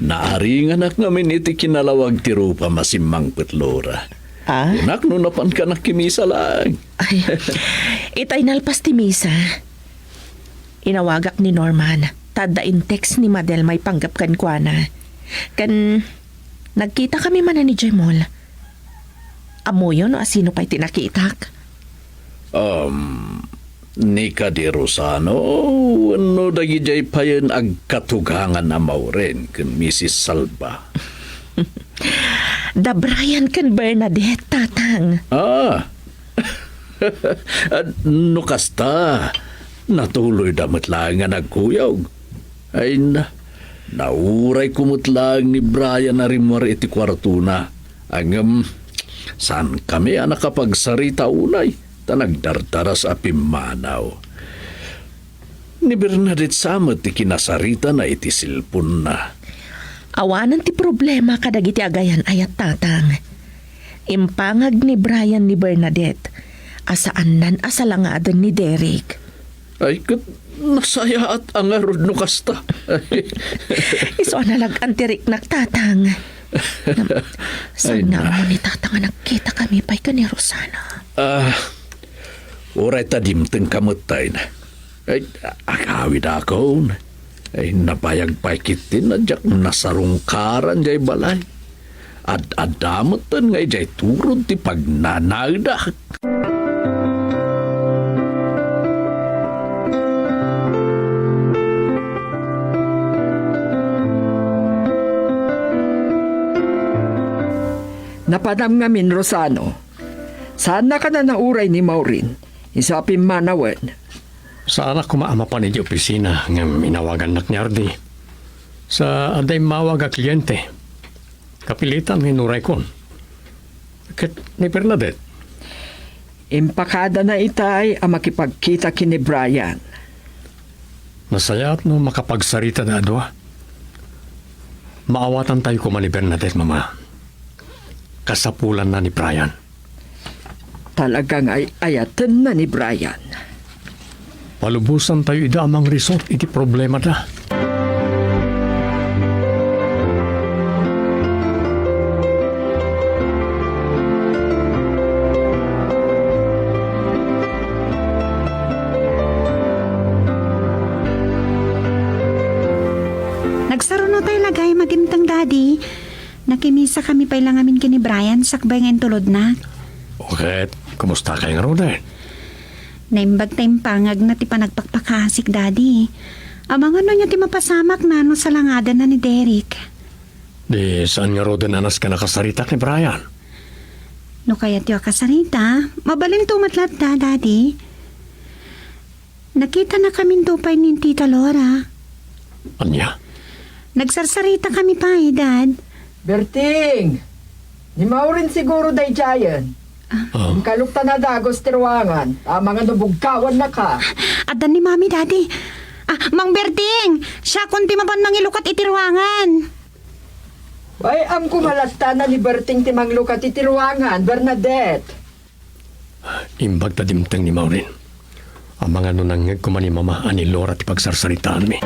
Naaringanak ngamin iti kinalawag ti rupam a simmangpet, Lora. Ah? Kunak no napanka nakimisa laeng. Ay, itay nalpas ti misa, inawagak ni Norman, ta adda in-text ni Madel maipanggep kenkuana. Ken nagkita kami manen idiay mall. Ammoyo no asino pay ti nakitak? Um, Ni Kadi Rosano wenno dagidiay payen agkatugangan a Maureen ken Misis Salva? Da Brian ken Bernadette, Tatang. Ah. No kasta, natuloyda met laeng nga nagkuyog. Ay na, naurayko met laeng ni Brian a rimmuar iti kuartona. Ngem, saankami a nakapagsarita unay, ta nagdardaras a pimmanaw. Ni Bernadette sa met ti kinasaritana iti cellphone-na. Awanen ti problema kadagiti agayan-ayat, Tatang. Impangag ni Brian ni Bernadette a saannan a salangaden ni Derek. Ay, ket nasayaat a ngarud no kasta. Isu a nalag-an ti riknak, Tatang. Ay, saan nga na. Amo ni Tatang a nagkitakami pay ken ni Rosano? Ah, uray ta dimtengka met tayo na. Ay, agawidakon. Ay, nabayag pay ketdin a diak nasarungkaran jay balay. Ad-adda metten nga idiay turod ti pagnanaedak. Napadam ngamin, Rosano. Saannaka a nauray ni Maureen. Isu a pimmanawen. Saanak koma a mapan idiay opisina ngem inawagannak ni Ardi. Sa adda immawag a kliente. Kapilitan nga inuraykon. Ket ni Bernadette? Impakadana itay a makipagkita ken ni Brian. Nasayaat no makapagsaritada a dua. Maawatantayo koma ni Bernadette, Mama. Kasapulanna ni Brian. Talaga nga ay-ayatenna ni Brian. Palubosantayo ida a mangrisot iti problemada. Nagsarunotay la gayam a dimteng, Daddy. Nakimisakami pay la ngamin ken ni Brian sakbay nga intulodnak. O ket, kumustakay ngaruden? Naimbag ta impangagna ti panagpakpakasik, Daddy. Amangan no ania ti mapasamakna no salangadenna ni Derek. Di saan ngaruden a nasken a kasaritak ni Brian? No kayatyo a kasarita, mabalinto met latta, Daddy. Nakitanakaminto pay ni Tita Laura. Ania? Nagsarsaritaka pay, Dad. Berting! Ni Maureen siguro daydiayen. Ah. Inkalokta a dagus ti ruangan, amangan no buggawannaka. Adda ni Mami, Daddy. Ah, Mang Berting! Siakon ti mapan mangilukat iti ruangan. Ay, ammo koma latta a ni Berting ti manglukat iti ruangan, Bernadette. Imbag ta dimteng ni Maureen. Amangan no nangngeg koma ni Mama a ni Laura ti pagsarsaritaanmi.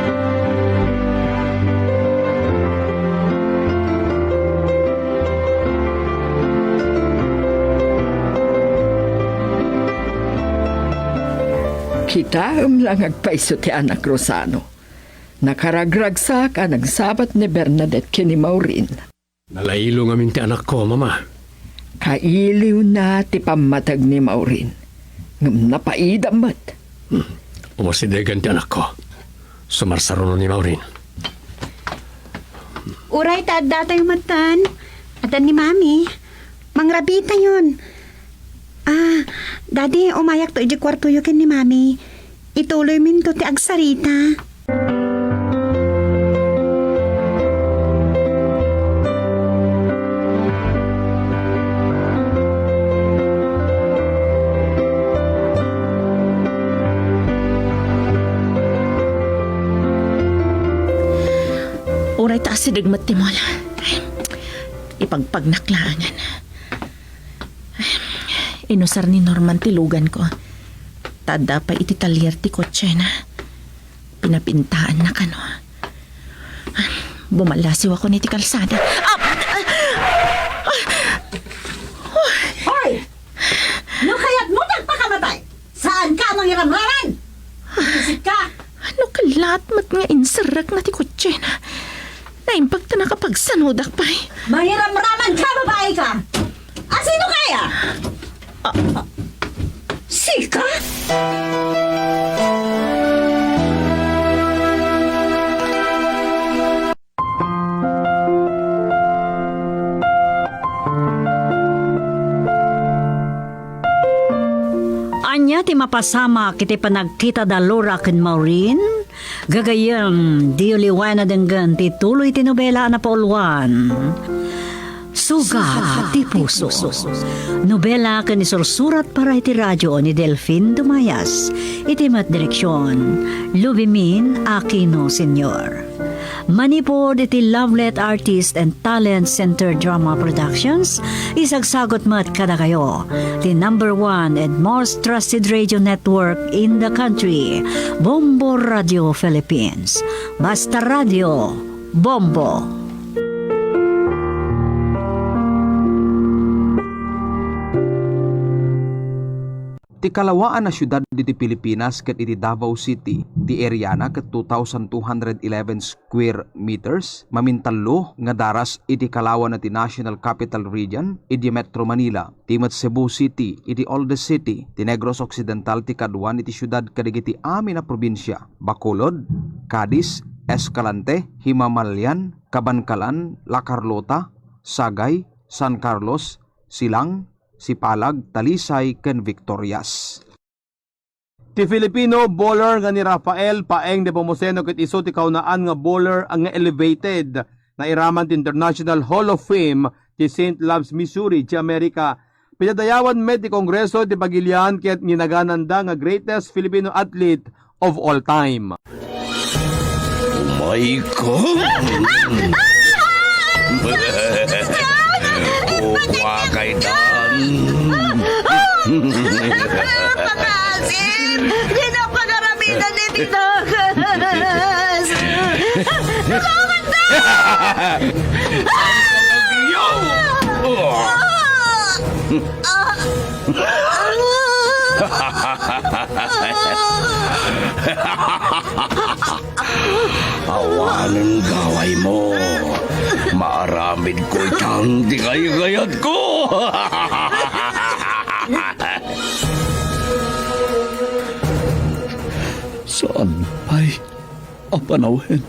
Kitaem la nga agpayso ti anak, Rosano. Nakaragragsak a nagsabat ni Bernadette ken ni Maureen. Nalailo ngamin ti anakko, Mama. Kailiwna ti pammateg ni Maureen. Ngem napaidam met. Hmm. Umasidegen ti anakko. Sumarsaruno ni Maureen. Uray ta addatayo metten. Adda ni Mami. Mangrabitayon. Ah, Daddy, umayakto idiay kuartoyo ken ni Mami. Ituloyminto ti agsarita. Uray ta asideg met ti mall. Ipagpagnak laengen. Inusar ni Norman ti luganko. Ta adda pay iti talyer ti kotsena. Pinapintaanna kano. Bumallasiwakon iti kalsada. Ah! Hoy! No kayatmo ti agpakamatay, saanka a mangiramraman! Ipisit ka! No kalat met nga inserrekna ti kotsena, naimbag ta nakapagsanodak pay. Mangiramraman ka, babai ka! A sino kaya? Ah. Si Ika? Ania ti mapasamak iti panagkita da Laura ken Maureen? Gagayyem, diyo liwayan a denggen ti tuloy ti nobela a napauluan, Sugat ti Puso. Nobela ken isursurat para iti radio ni Delfin Dumayas. Iti met direksion, Lubimin Aquino Senior. Manipud iti Lovelet Artist and Talent Center Drama Productions, isagsagut met kadakayo ti number one and most trusted radio network in the country, Bombo Radio Philippines. Basta Radio, Bombo. Ti kalawaan a siudad ditoy Pilipinas ket iti Davao City, ti areana ket two thousand two hundred eleven square meters, mamintallo nga daras iti kalawana ti National Capital Region idiay Metro Manila. Ti met Cebu City, iti oldest city ti Negros Occidental, ti kaduan iti siudad kadagiti amin a probinsia, Bacolod, Cadiz, Escalante, Himamalyan, Kabankalan, La Carlota, Sagay, San Carlos, Silang, Sipalag, Talisay, ken Victorias. Ti Filipino bowler nga ni Rafael Paeng Nepomuceno ket isu ti kaunaan nga bowler nga elevated nairaman ti International Hall of Fame ti Saint Louis, Missouri, ti Amerika. Pinadayawan met ti Kongreso ti pagilian ket ginagananda nga greatest Filipino athlete of all time. Umay ka! Kuwakay dan! Pakasim! Di na panaramidan ni Titagas! Tulungan ka! Awanen gawaymo. Maaramidko itan ti kaykayatko. Saan pay a panawen?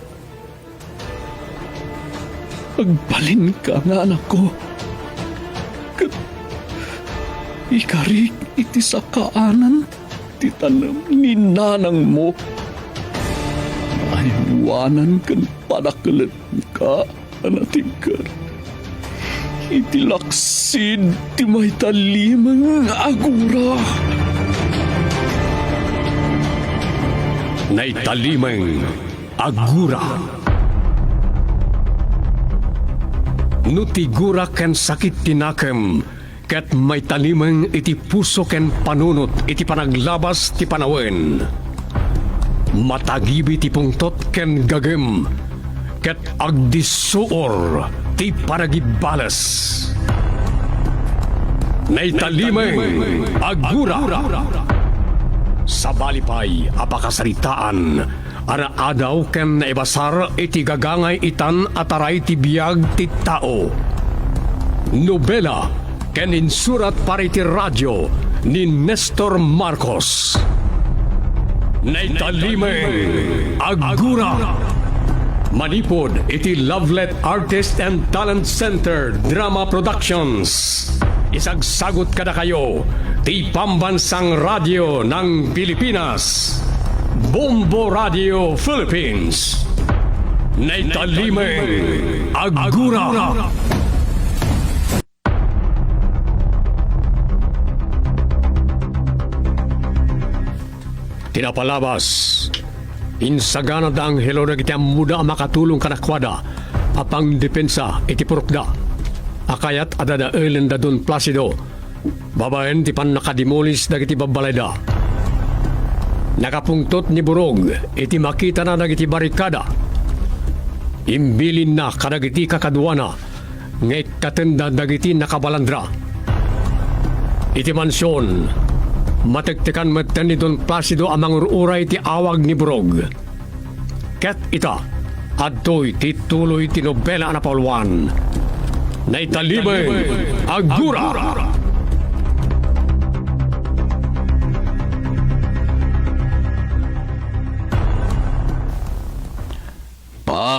Agbalinka nga anakko, ket ikarik iti sakaanan ti tanem ni nanangmo. Aywanan ken padakelenka a natigker iti laksid ti maitalimeng a gura. Naitalimeng a gura. No ti gura ken sakit ti nakem ket maitalimeng iti puso ken panunot iti panaglabas ti panawen, matagibi ti pungtot ken gagem, ket agdissuor ti panagibales. Naitalimeng a gura. Sabali pay a pakasaritaan a naadaw ken naibasar iti gagangay itan a taray ti biag ti tao. Nobela ken insurat para iti radio ni Nestor Marcos. Naitalimeng a gura. Manipud iti Lovelet Artist and Talent Center Drama Productions. Isagsagut kadakayo ti Pambansang Radio ng Pilipinas, Bombo Radio Philippines. Naitalimeng a gura. Ti napalabas, insagana da Angelo dagiti ammoda a makatulong kadakuada a pangdepensa iti purokda a kayat a dadaelen da Don Placido babaen ti pannakadimolis dagiti babbalayda. Nakapungtot ni Burog iti makitana dagiti barikada. Imbilinna kadagiti kakaduana nga ikkatenda dagiti nakabalandra. Iti mansion, matektekan metten ni Don Placido a mangur-uray ti awag ni Burog. Ket ita, adtoy ti tuloy ti nobela a napauluan, Naitalimeng a Gura.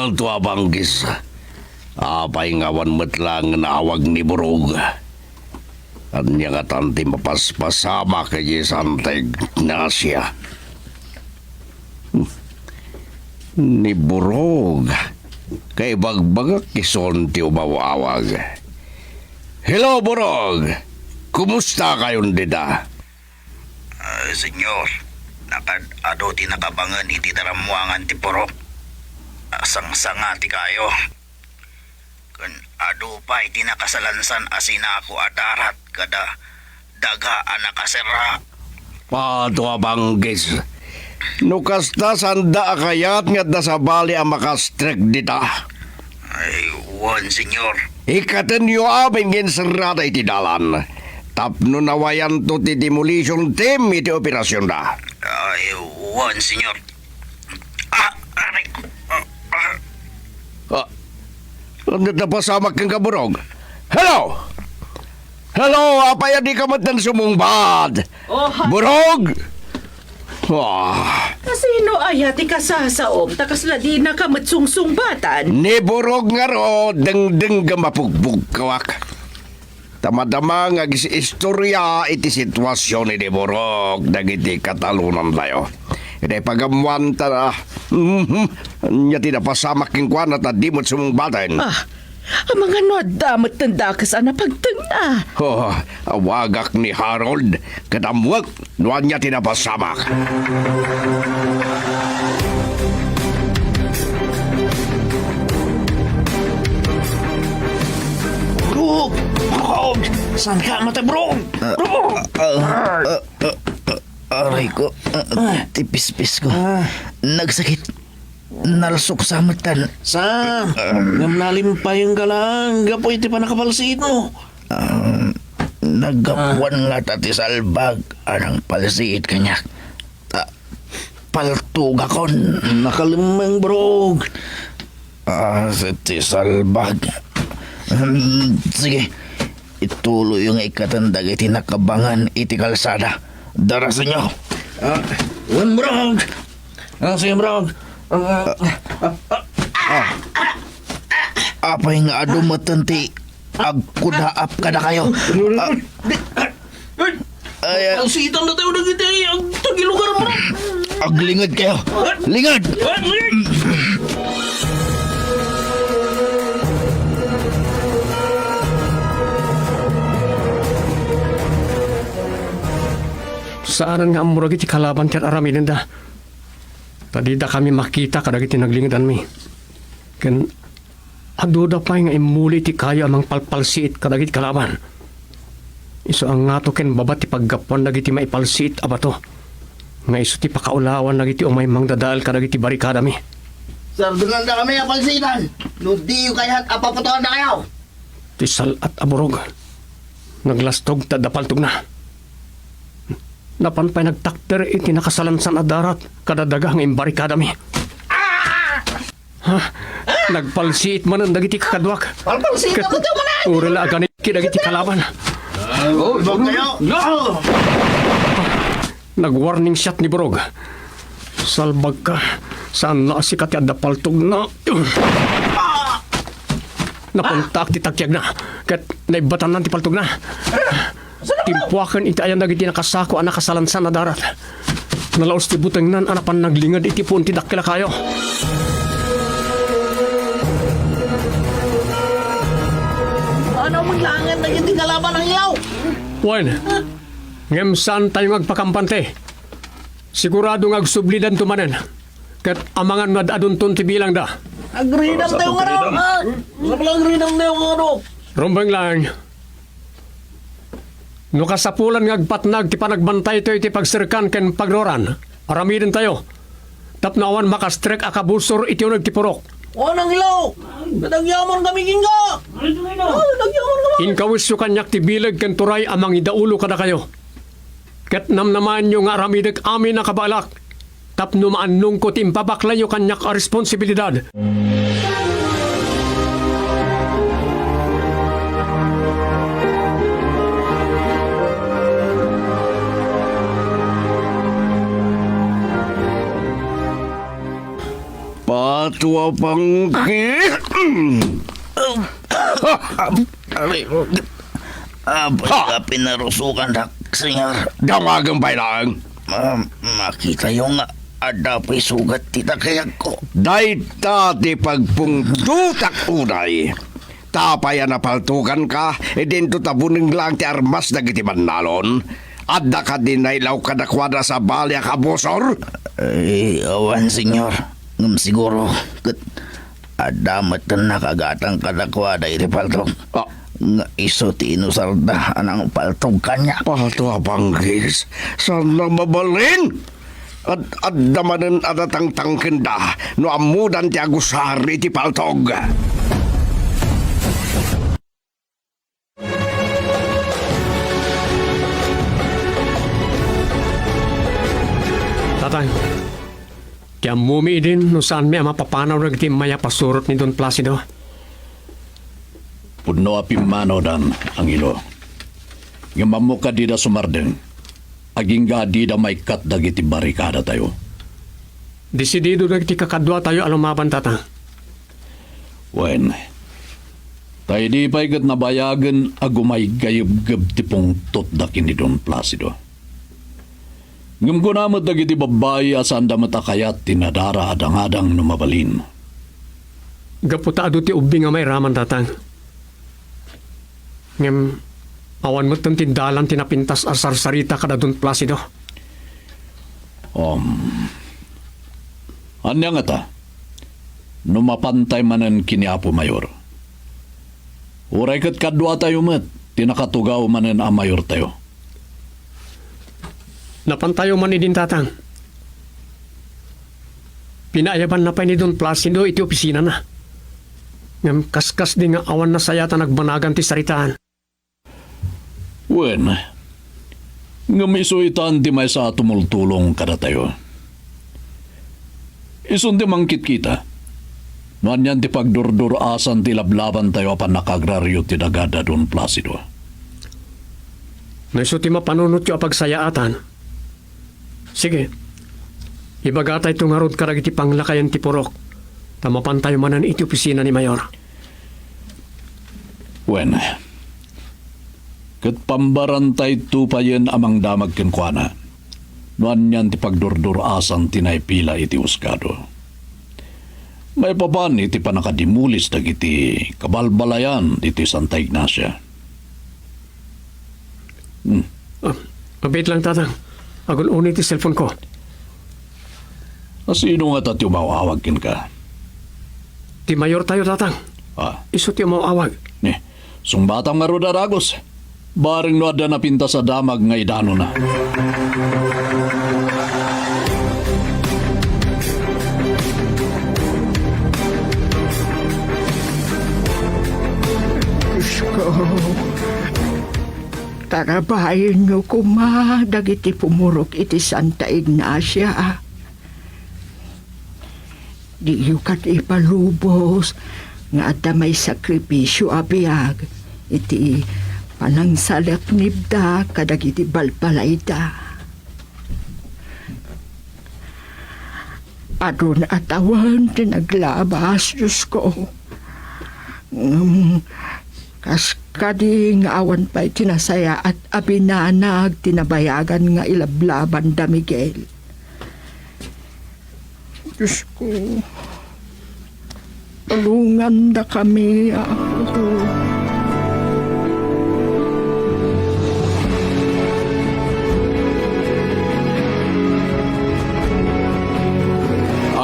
Alto a Banggis. Apay nga awan met laeng naawag ni Burog? Ania ngatan ti mapaspasamak idiay Santa Ignacia? Ni Burog, kaibagbagak isun ti umaw-awag. Hello, Burog! Kumusta kayon dita? Ah, Senyor, nakad-adu ti nakabangen iti darammuangan ti purok. Ah, sangsanga ti kayo. Ken adu pay ti nakasalansan a sinako a darat kada daga a nakaserra. Pato a Banggis. No kasta, saanda a kayat nga adda sabali a makastrek dita. Ay, wen, Senyor. Ikkatenyo amin nga inserrada iti dalan tapno nawayanto ti demolition team iti operasionda. Ay, wen, Senyor. Ah, aray ko. Ah, ah. Ah, ania ti napasamak kenka, Burog? Hello! Hello, apay a dika met sumungbat? Oh, ha- Burog! Ah. Kasino aya ti kasasaom ta kasla dinaka met sungsungbatan? Ni Burog ngarud, dengdengngem a pugbugkawak. Ta madama nga agis-istoria iti situasion ni Burog dagiti katalonantayo. Iti pagammoanta, mhm, ania ti napasamak kenkuana ta di met sumungbaten? Ah, amangan no adda met ti dakes a napagtengna. Oh, awagak ni Harold, ket ammoek no ania ti napasamak. Brog! Brog! Saan ka mata, Brog? Ah, Brog! Ah, ah, ah, ah, aray ko. Ah, ah, ti pispis ko. Ah. Nagsakit. Nalsok sa metan. Sa? Ah. Ngem nalimpayengka lang gapu iti pannakapalsiitmo. Ah, naggapuan ngata ti salbag a nangpalsiit kaniak. Ta, paltugakon. Nakalemmeng, Brog. Ah, ti salbag. Hmm, sige. Ituloyyo nga ikkaten dagiti nakabangen iti kalsada. Darasenyo. Ah, wen, Brog. Ah, sige, Brog. Ah, ah, ah, ah. Apay nga adu metten ti agkudaap kadakayo? Ah. Ay, ah. Palsiitan na tayo dagiti agtagilugar mo. Aglinged kayo. Linged! Saanen nga ammok dagiti kalaban ti ar-aramidenda. Ta didakami makita kadagiti naglingedanmi. Ken aduda pay nga immuli ti kayo a mangpalpalsiit kadagiti kalaban. Isu a ngato ken baba ti paggapuan dagiti maipalsiit a bato. Nga isu ti pakaulawan dagiti umay mangdadael kadagiti barikadami. Sardengandakami a palsiitan no diyo kayat a paputoandakayo. Ti sal-at a Burog. Naglastog ta adda paltogna. Napan pay nagtakder iti nakasalansan a darat kada daga nga imbarikadami. Ha? Nagpalsiit manen dagiti kakaduak. Palpalsiit. Ket uray la aganid kadagiti kalaban. Oh, ibag kayo. Nagwarning shot ni Burog. Salbagka. Saan a sika ti adda paltogna. Napuntaak ti takiagna. Ket naibbatannan ti paltogna. Timpuaken iti ayan dagiti nakasako a nakasalansan a darat. Nalaus ti butengnan a napan naglinged iti puon ti dakkel a kayo. Ano man langan dagiti kalaban a hilaw? Wen, ngem saantayo nga agpakampante. Sigurado nga agsublidanto manen. Ket amangan nga ad-adunton ti bilangda. Agridam tayo nga no. Sabla agridam tayo nga no. Rumbeng lang. No kasapulan nga agpatnag ti panagbantayto iti pagserkan ken pagruran, aramidentayo. Tapno awan makastrek a kabusor iti uneg ti purok. O, nang ilaw! Nadagyaman kami, Ginga! O, nadagyaman kami! Inkawisyo kaniak ti bileg ken turay a mangidaulo kadakayo. Ket namnamaenyo nga aramidek amin a kabaelak. Tapno maannongko ti impabaklayo kaniak a responsibilidad. Patua pangki. Aray, apay nga pinarusokan, Senyor? Damagen pay laeng. Ah, makitayo nga adda pay sugat ti takayagko. Dayta ti pagpungtotak unay. Tapay a napaltokanka, idinto ta buneng laeng ti armas dagiti bannalon. Adda kadi nailaw kadakuada a sabali a kabusor? Ay, awan, Senyor. Ngem siguro, ket adda met nakagatang kadakuada iti paltog. Ah. Nga isu ti inusarda a nangpaltog kaniak. Patua pangkis, saan na mabalin? Ad-, adda manen a natangtangkenda no ammodan ti agusar iti paltog. Tatang, ti ammomi idin no saanmi a mapapanaw dagiti mayat a pasurot ni Don Placido? Pudno a pimmanawdan, Angelo. Ngem ammok a dida sumardeng, agingga a dida maikkat dagiti barikadatayo. Desidido dagiti kakaduatayo a lumaban, Tatang. Wen, ta idi pay ket nabayagen a gumaygayebgeb ti pungtotda ken ni Don Placido. Ngem kuna met dagiti babbai a saanda met a kayat ti nadara a dangadang no mabalin. Gapu ta adu ti ubing a mairaman, Tatang. Ngem awan metten ti dalan ti napintas a sarsarita kada Don Placido. Um, ania ngata? No mapantay manen ken ni Apo Mayor. Uray ket kaduatayo met ti nakatugaw manen a mayortayo. Napantayo man idin, Tatang. Pinaayabanna pay ni Don Placido iti opisinana. Ngem kaskasdi nga awan nasayat a nagbanagan ti saritaan. Wen, ngem isu itan ti maysa a tumultulong kadatayo. Isun ti mangkitkita no anian ti pagdurdur-asan ti lablabantayo a pannakagrario ti daga da Don Placido. No isu ti mapanunotyo a pagsayaatan, sige, ibagatayto ngarud kadagiti panglakayen ti purok, ta mapantayo manen iti opisina ni Mayor. Wen, ket pambarantayto payen a mangdamag kenkuana no anian ti pagdurdur-asan ti naipila iti husgado. Maipapan iti pannakadimulis dagiti kabalbalayan ditoy Santa Ignacia. Hmm. Ah, abit lang, Tatang. Agun-uni ti cellphone ko. A, sino ngata ti umaw-awag kenka? Ti mayortayo, Tatang. Ah. Isu ti umaw-awag. Ni, sungbatam ngarud a dagus. Bareng no adda napintas a damag nga idanonna. Diosko, tarabayenyo koma dagiti pumurok iti Santa Ignacia. Diyo kadi ipalubos nga adda maisakripisio a biag iti panangsalaknibda kadagiti balbalayda. Adun a tawen ti naglabas, Diosko. Ngem kas kadi nga awan pay ti nasayaat a binanag ti nabayagan nga ilablabanda, Miguel. Diosko, tulongandakami, Apo.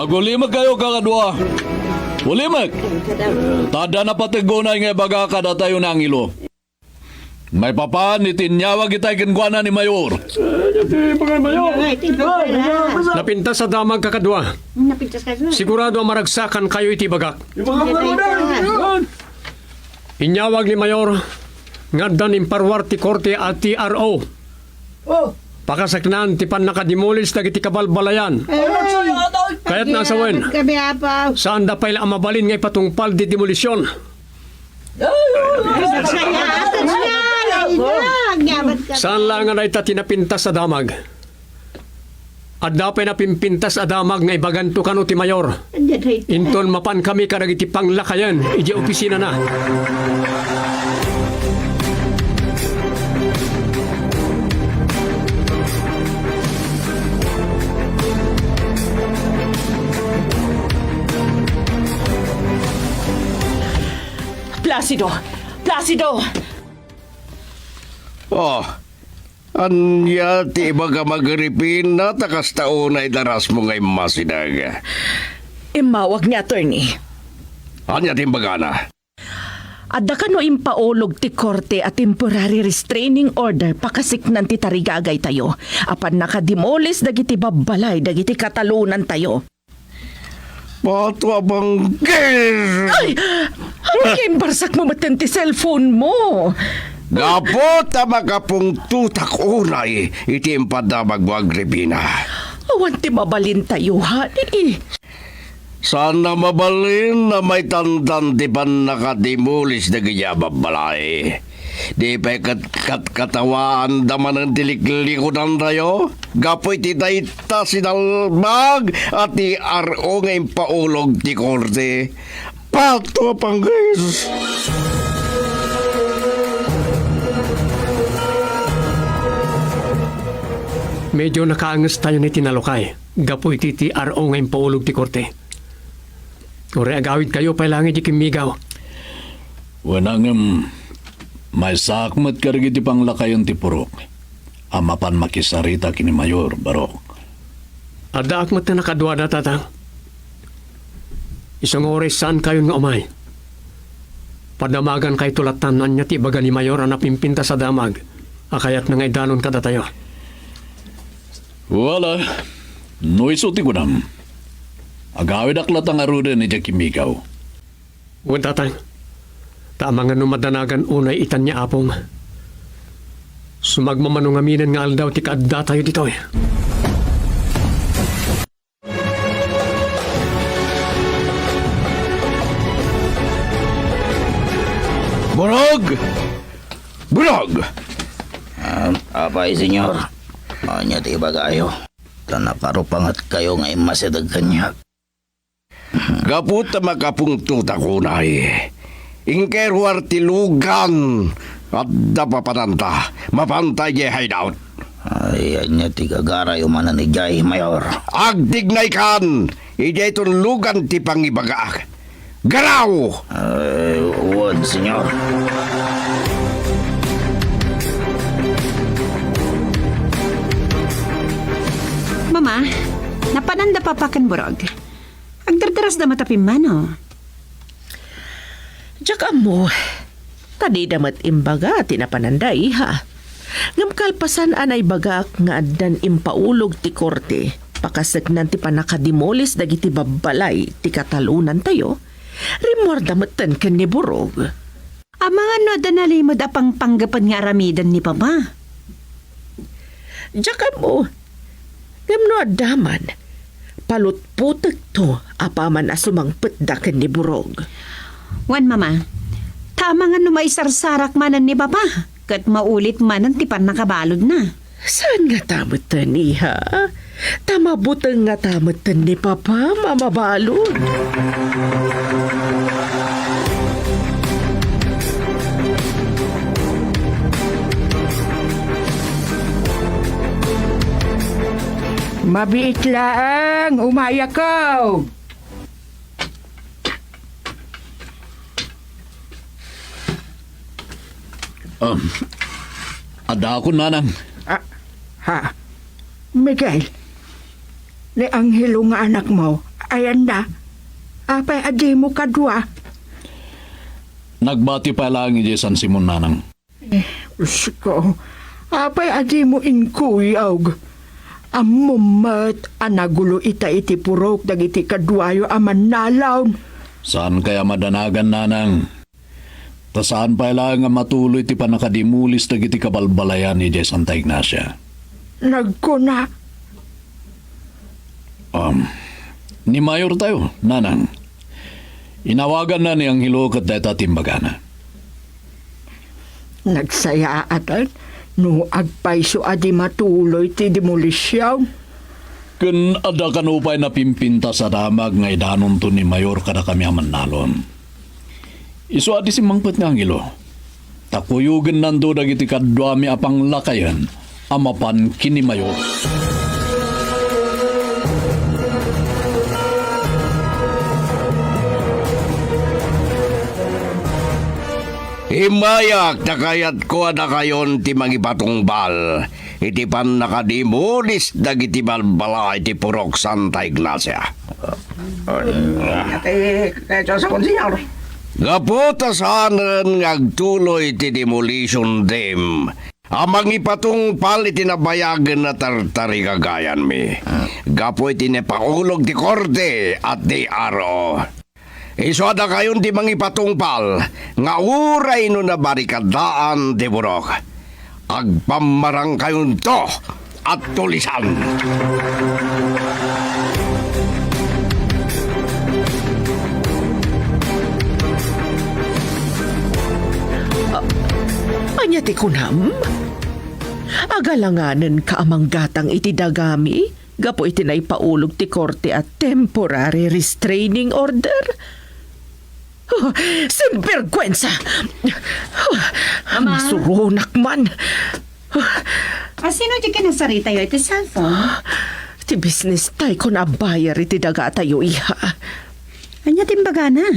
Agulimekkayo, kakadua. Ulimek. Ta adda napateg unay nga ibaga kadatayo ni Angelo. Maipapan iti inyawag itay kenkuana ni Mayor. Napintas a damag, kakadua. Napintas ka dua. Sigurado a maragsakankayo iti ibagak. Inyawag ni Mayor nga addan imparuar ti korte a T R O. Oh. Pakasaknaan ti pannakadimulis dagiti kabalbalayan. Ay, kayatna a sawen. Kami, Apo. Saanda pay la a mabalin nga ipatungpal ti demolisyon. Saan la nga dayta ti napintas a damag. Adda pay napimpintas a damag nga ibaganto kano ti mayor. Inton mapankami kadagiti panglakayen idiay opisinana. Placido! Placido! Oh, ania ti ibagam, Agripina, ta kasta unay darasmo nga immasideg? Immawag ni attorney. Ania ti imbagana? Adda kano impaulog ti korte a temporary restraining order pakasaknantayo ti tarigagaytayo a pannakadimolis dagiti babbalay dagiti katalonantayo. Pato a banggir! Ay! Apay nga imbarsakmo metten ti cellphone mo? Gapu ta makapungtotak unay iti impadamagmo, Agripina. Awan ti mabalintayo, honey. Saan a mabalin a maitandan ti pannakadimolis dagiti a babbalay. Di pay ket katkatawaanda manen ti liklikonantayo gapu iti dayta sinalbag a T R O nga impaulog ti korte. Pato a panggis! Medyo nakaangestayon iti nalukay gapu iti T R O nga impaulog ti korte. Uray agawidkayo pay laeng idiay kimmigaw. Wen, ngem, maysaak met kadagiti panglakayen ti purok a mapan makisarita ken ni Mayor, Barok. Addaak met ti nakaduada, Tatang. Isu nga uray saankayon nga umay, padamagankayto latta no ania ti ibaga ni Mayor a napimpintas a damag a kayatna nga idanon kadatayo. Wala, no isu ti kunam, agawidak latta ngaruden idiay kimmigaw. Wen, Tatang, ta amangan no madanagan unay itan ni Apong. Sumagmamano ngamin nga aldaw ti kaaddatayo ditoy. Burog! Burog! Ah, apay, Senyor? Ania ti ibagayo? Ta nakarupangetkayo nga immasideg kaniak. Gapu ta makapungtotak unay, inkay ruar ti lugan adda papananta, mapanta idiay hideout. Ay, ania ti gagarayo manen idiay, Mayor? Agtignaykan! Idiayton lugan ti pangibagaak. Garaw! Ay, wen, Senyor. Mama, napananda Papa ken Burog? Agdardarasda met a pimmano. Diak ammo, ta dida met imbaga ti napananda, iha. Ngem kalpasan a naibagak nga addan impaulog ti korte pakasaknantayo ti pannakadimolis dagiti babbalay ti katalonantayo, rimmuarda metten ken ni Burog. Amangan no adda nalimed a pangpanggepen nga aramiden ni Papa? Diak ammo. Ngem no adda man, palutpotekto apaman a sumangpetda ken ni Burog. Wen, Mama, ta amangan no maisarsarak manen ni Papa, ket maulit manen ti pannakabaludna. Saan ngata metten, iha? Ta mabuteng ngata metten ni Papa a mabalud. Mabiit laeng, umayakaw. Um, addaakon, nanang. Ah, ha? Miguel, ni Angelo nga anakmo, ayanna? Apay a dimo kadua? Nagbati pay laeng idiay San Simon, nanang. Eh, Diyos ko, apay a dimo inkuyog? Ammom met a nagulo ita iti purok dagiti kaduayo a mannalaw. Saan kaya madanagan, nanang? Ta saan pay laeng a matuloy ti pannakadimulis dagiti kabalbalayan idiay Santa Ignacia. Nagkuna. Um, ni Mayor tayo, nanang. Inawaganna ni Angelo ket dayta ti imbagana. Nagsayaatan no agpayso a di matuloy ti demolition. Ken adda kano pay napimpintas a damag nga idanonto ni Mayor kadakami a mannalon. Isu a di simmangpet nga angelo, ta kuyogennanto dagiti kaduami a panglakayen a mapan ken ni Mayor. Immayak ta kayatko a dakayon ti mangipatungpal iti pannakadimolis dagiti balbala iti Purok Santa Ignacia. Iti kayatyo sa Monsignor. Gapu ta saanen nga agtuloy ti demolition team a mangipatungpal iti nabayagen a tartarigagayanmi gapu iti napaulog ti korte a T R O. Isu a dakayon ti mangipatungpal nga uray no nabarikadaan ti purok, agpammarangkayonto a tulisan. A-, ania ti kunam? Agalanganenka a manggatang iti dagami gapu iti naipaulog ti korte a temporary restraining order? Huh, sinbergwensa! Huh, Mama? Masuronak man! A sino ti kinasaritayo iti cellphone? Ti business tayo kun a buyer iti dagatayo, iha. Ania ti imbagana?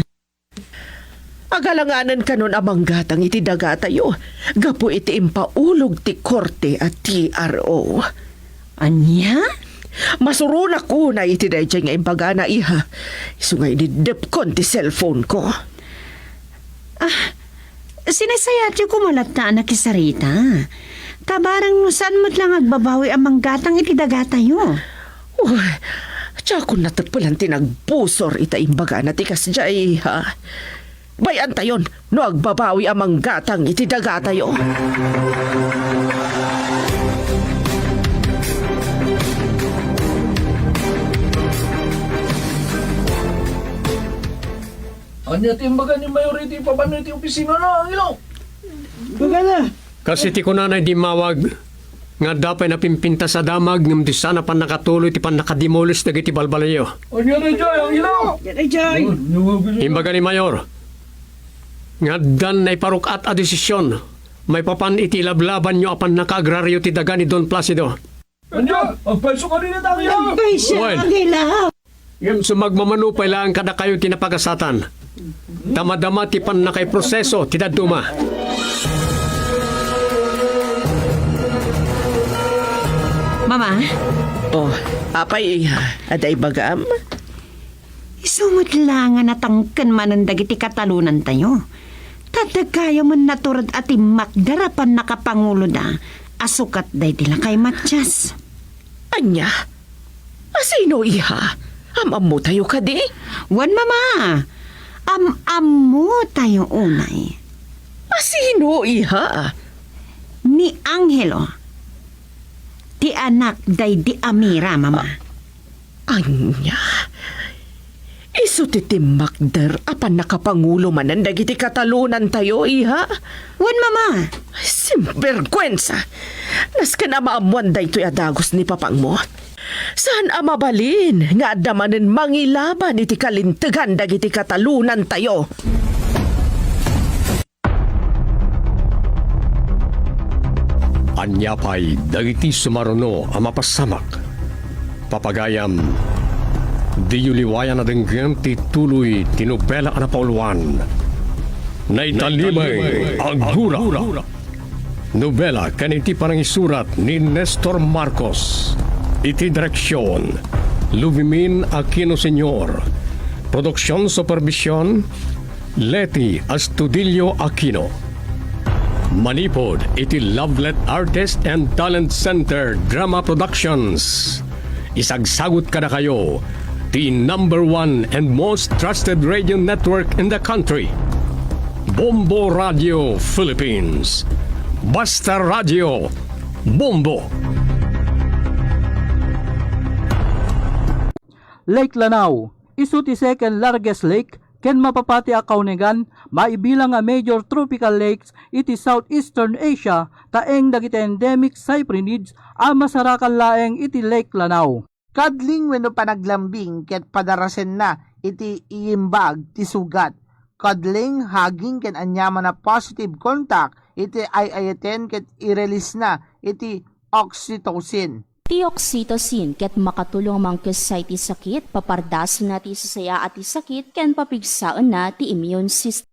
Agalanganen kanon a manggatang iti dagatayo gapu iti impaulog ti korte a T R O. Ania? Masuronak unay iti daydiay nga imbagana, iha. Isu nga iniddepkon ti cellphone ko. Ah, sinaysayatyo koma latta a nakisarita. Ta barang no saan met la nga agbabawi a manggatang iti dagatayo. Uy, diakon nateppelan ti nagbusor ita imbagana ti kasdiay, ha? Bay-antayon no agbabawi a manggatang iti dagatayo. Ania ti imbaga ni Mayor iti papanno iti opisina na, Angelo? Imbagana. Kas iti kunana idi immawag, nga adda pay napimpintas a damag ngem di saan a pannakatuloy ti pannakadimolis dagiti balbalayo. Ania daydiay, Angelo? Ania daydiay? Imbaga ni Mayor, nga addan naiparuk-at a desisyon maipapan iti ilablabanyo a pannakaagrario ti daga ni Don Placido. Ania? Agpayso kadi dayta, Angelo? Agpayso, Angelo. Ngem sumagmamano pay laeng kadakayo ti napagasatan. Ta madama ti pannakaiproseso ti dadduma. Mama? Oh, apay, iha? Adda ibagam? Isu met la nga natangken manen dagiti katalonantayo. Ta dakayo met natured a timmakder a pannakapanguloda a sukat daydi lakay Matias. Ania? Asino, iha? Am-ammotayo kadi? Wen, Mama. Am-ammotayo unay. Asino, iha? Ni Angelo. Ti anak daydi Amira, Mama. Ania? Isu ti timmakder a pannakapangulo manen dagiti katalonantayo, iha? Wen, Mama. Simbergwensa! Nasken a maammoan daytoy a dagus ni papangmo. Saan a mabalin nga adda manen mangilaban iti kalintegan dagiti katalonantayo. Ania pay dagiti sumaruno a mapasamak? Papagayam, diyo liwayan a denggem ti tuloy ti nobela a napauluan, Naitalimay a Gura. Nobela ken iti panangisurat ni Nestor Marcos. Iti direksion, Luvimin Aquino Senior. Produksion supervision, Leti Astudillo Aquino. Manipud iti Lovelet Artist and Talent Center Drama Productions. Isagsagut kadakayo ti number one and most trusted radio network in the country, Bombo Radio Philippines. Basta Radio, Bombo! Lake Lanao, isu ti second largest lake ken mapapati a kaunigan maibilang a major tropical lakes iti Southeastern Asia, ta eng dagiti endemic cyprinids a masarakan laeng iti Lake Lanao. Cuddling wenno panaglambing ket padarasenna iti iimbag ti sugat. Cuddling, hugging, ken aniaman a positive contact iti ay-ayaten ket i-release na iti oxytocin. Ti oxytocin ket makatulong a mangkessay ti sakit, papardasenna ti sasayaat ti sakit, ken papigsaenna ti immune system.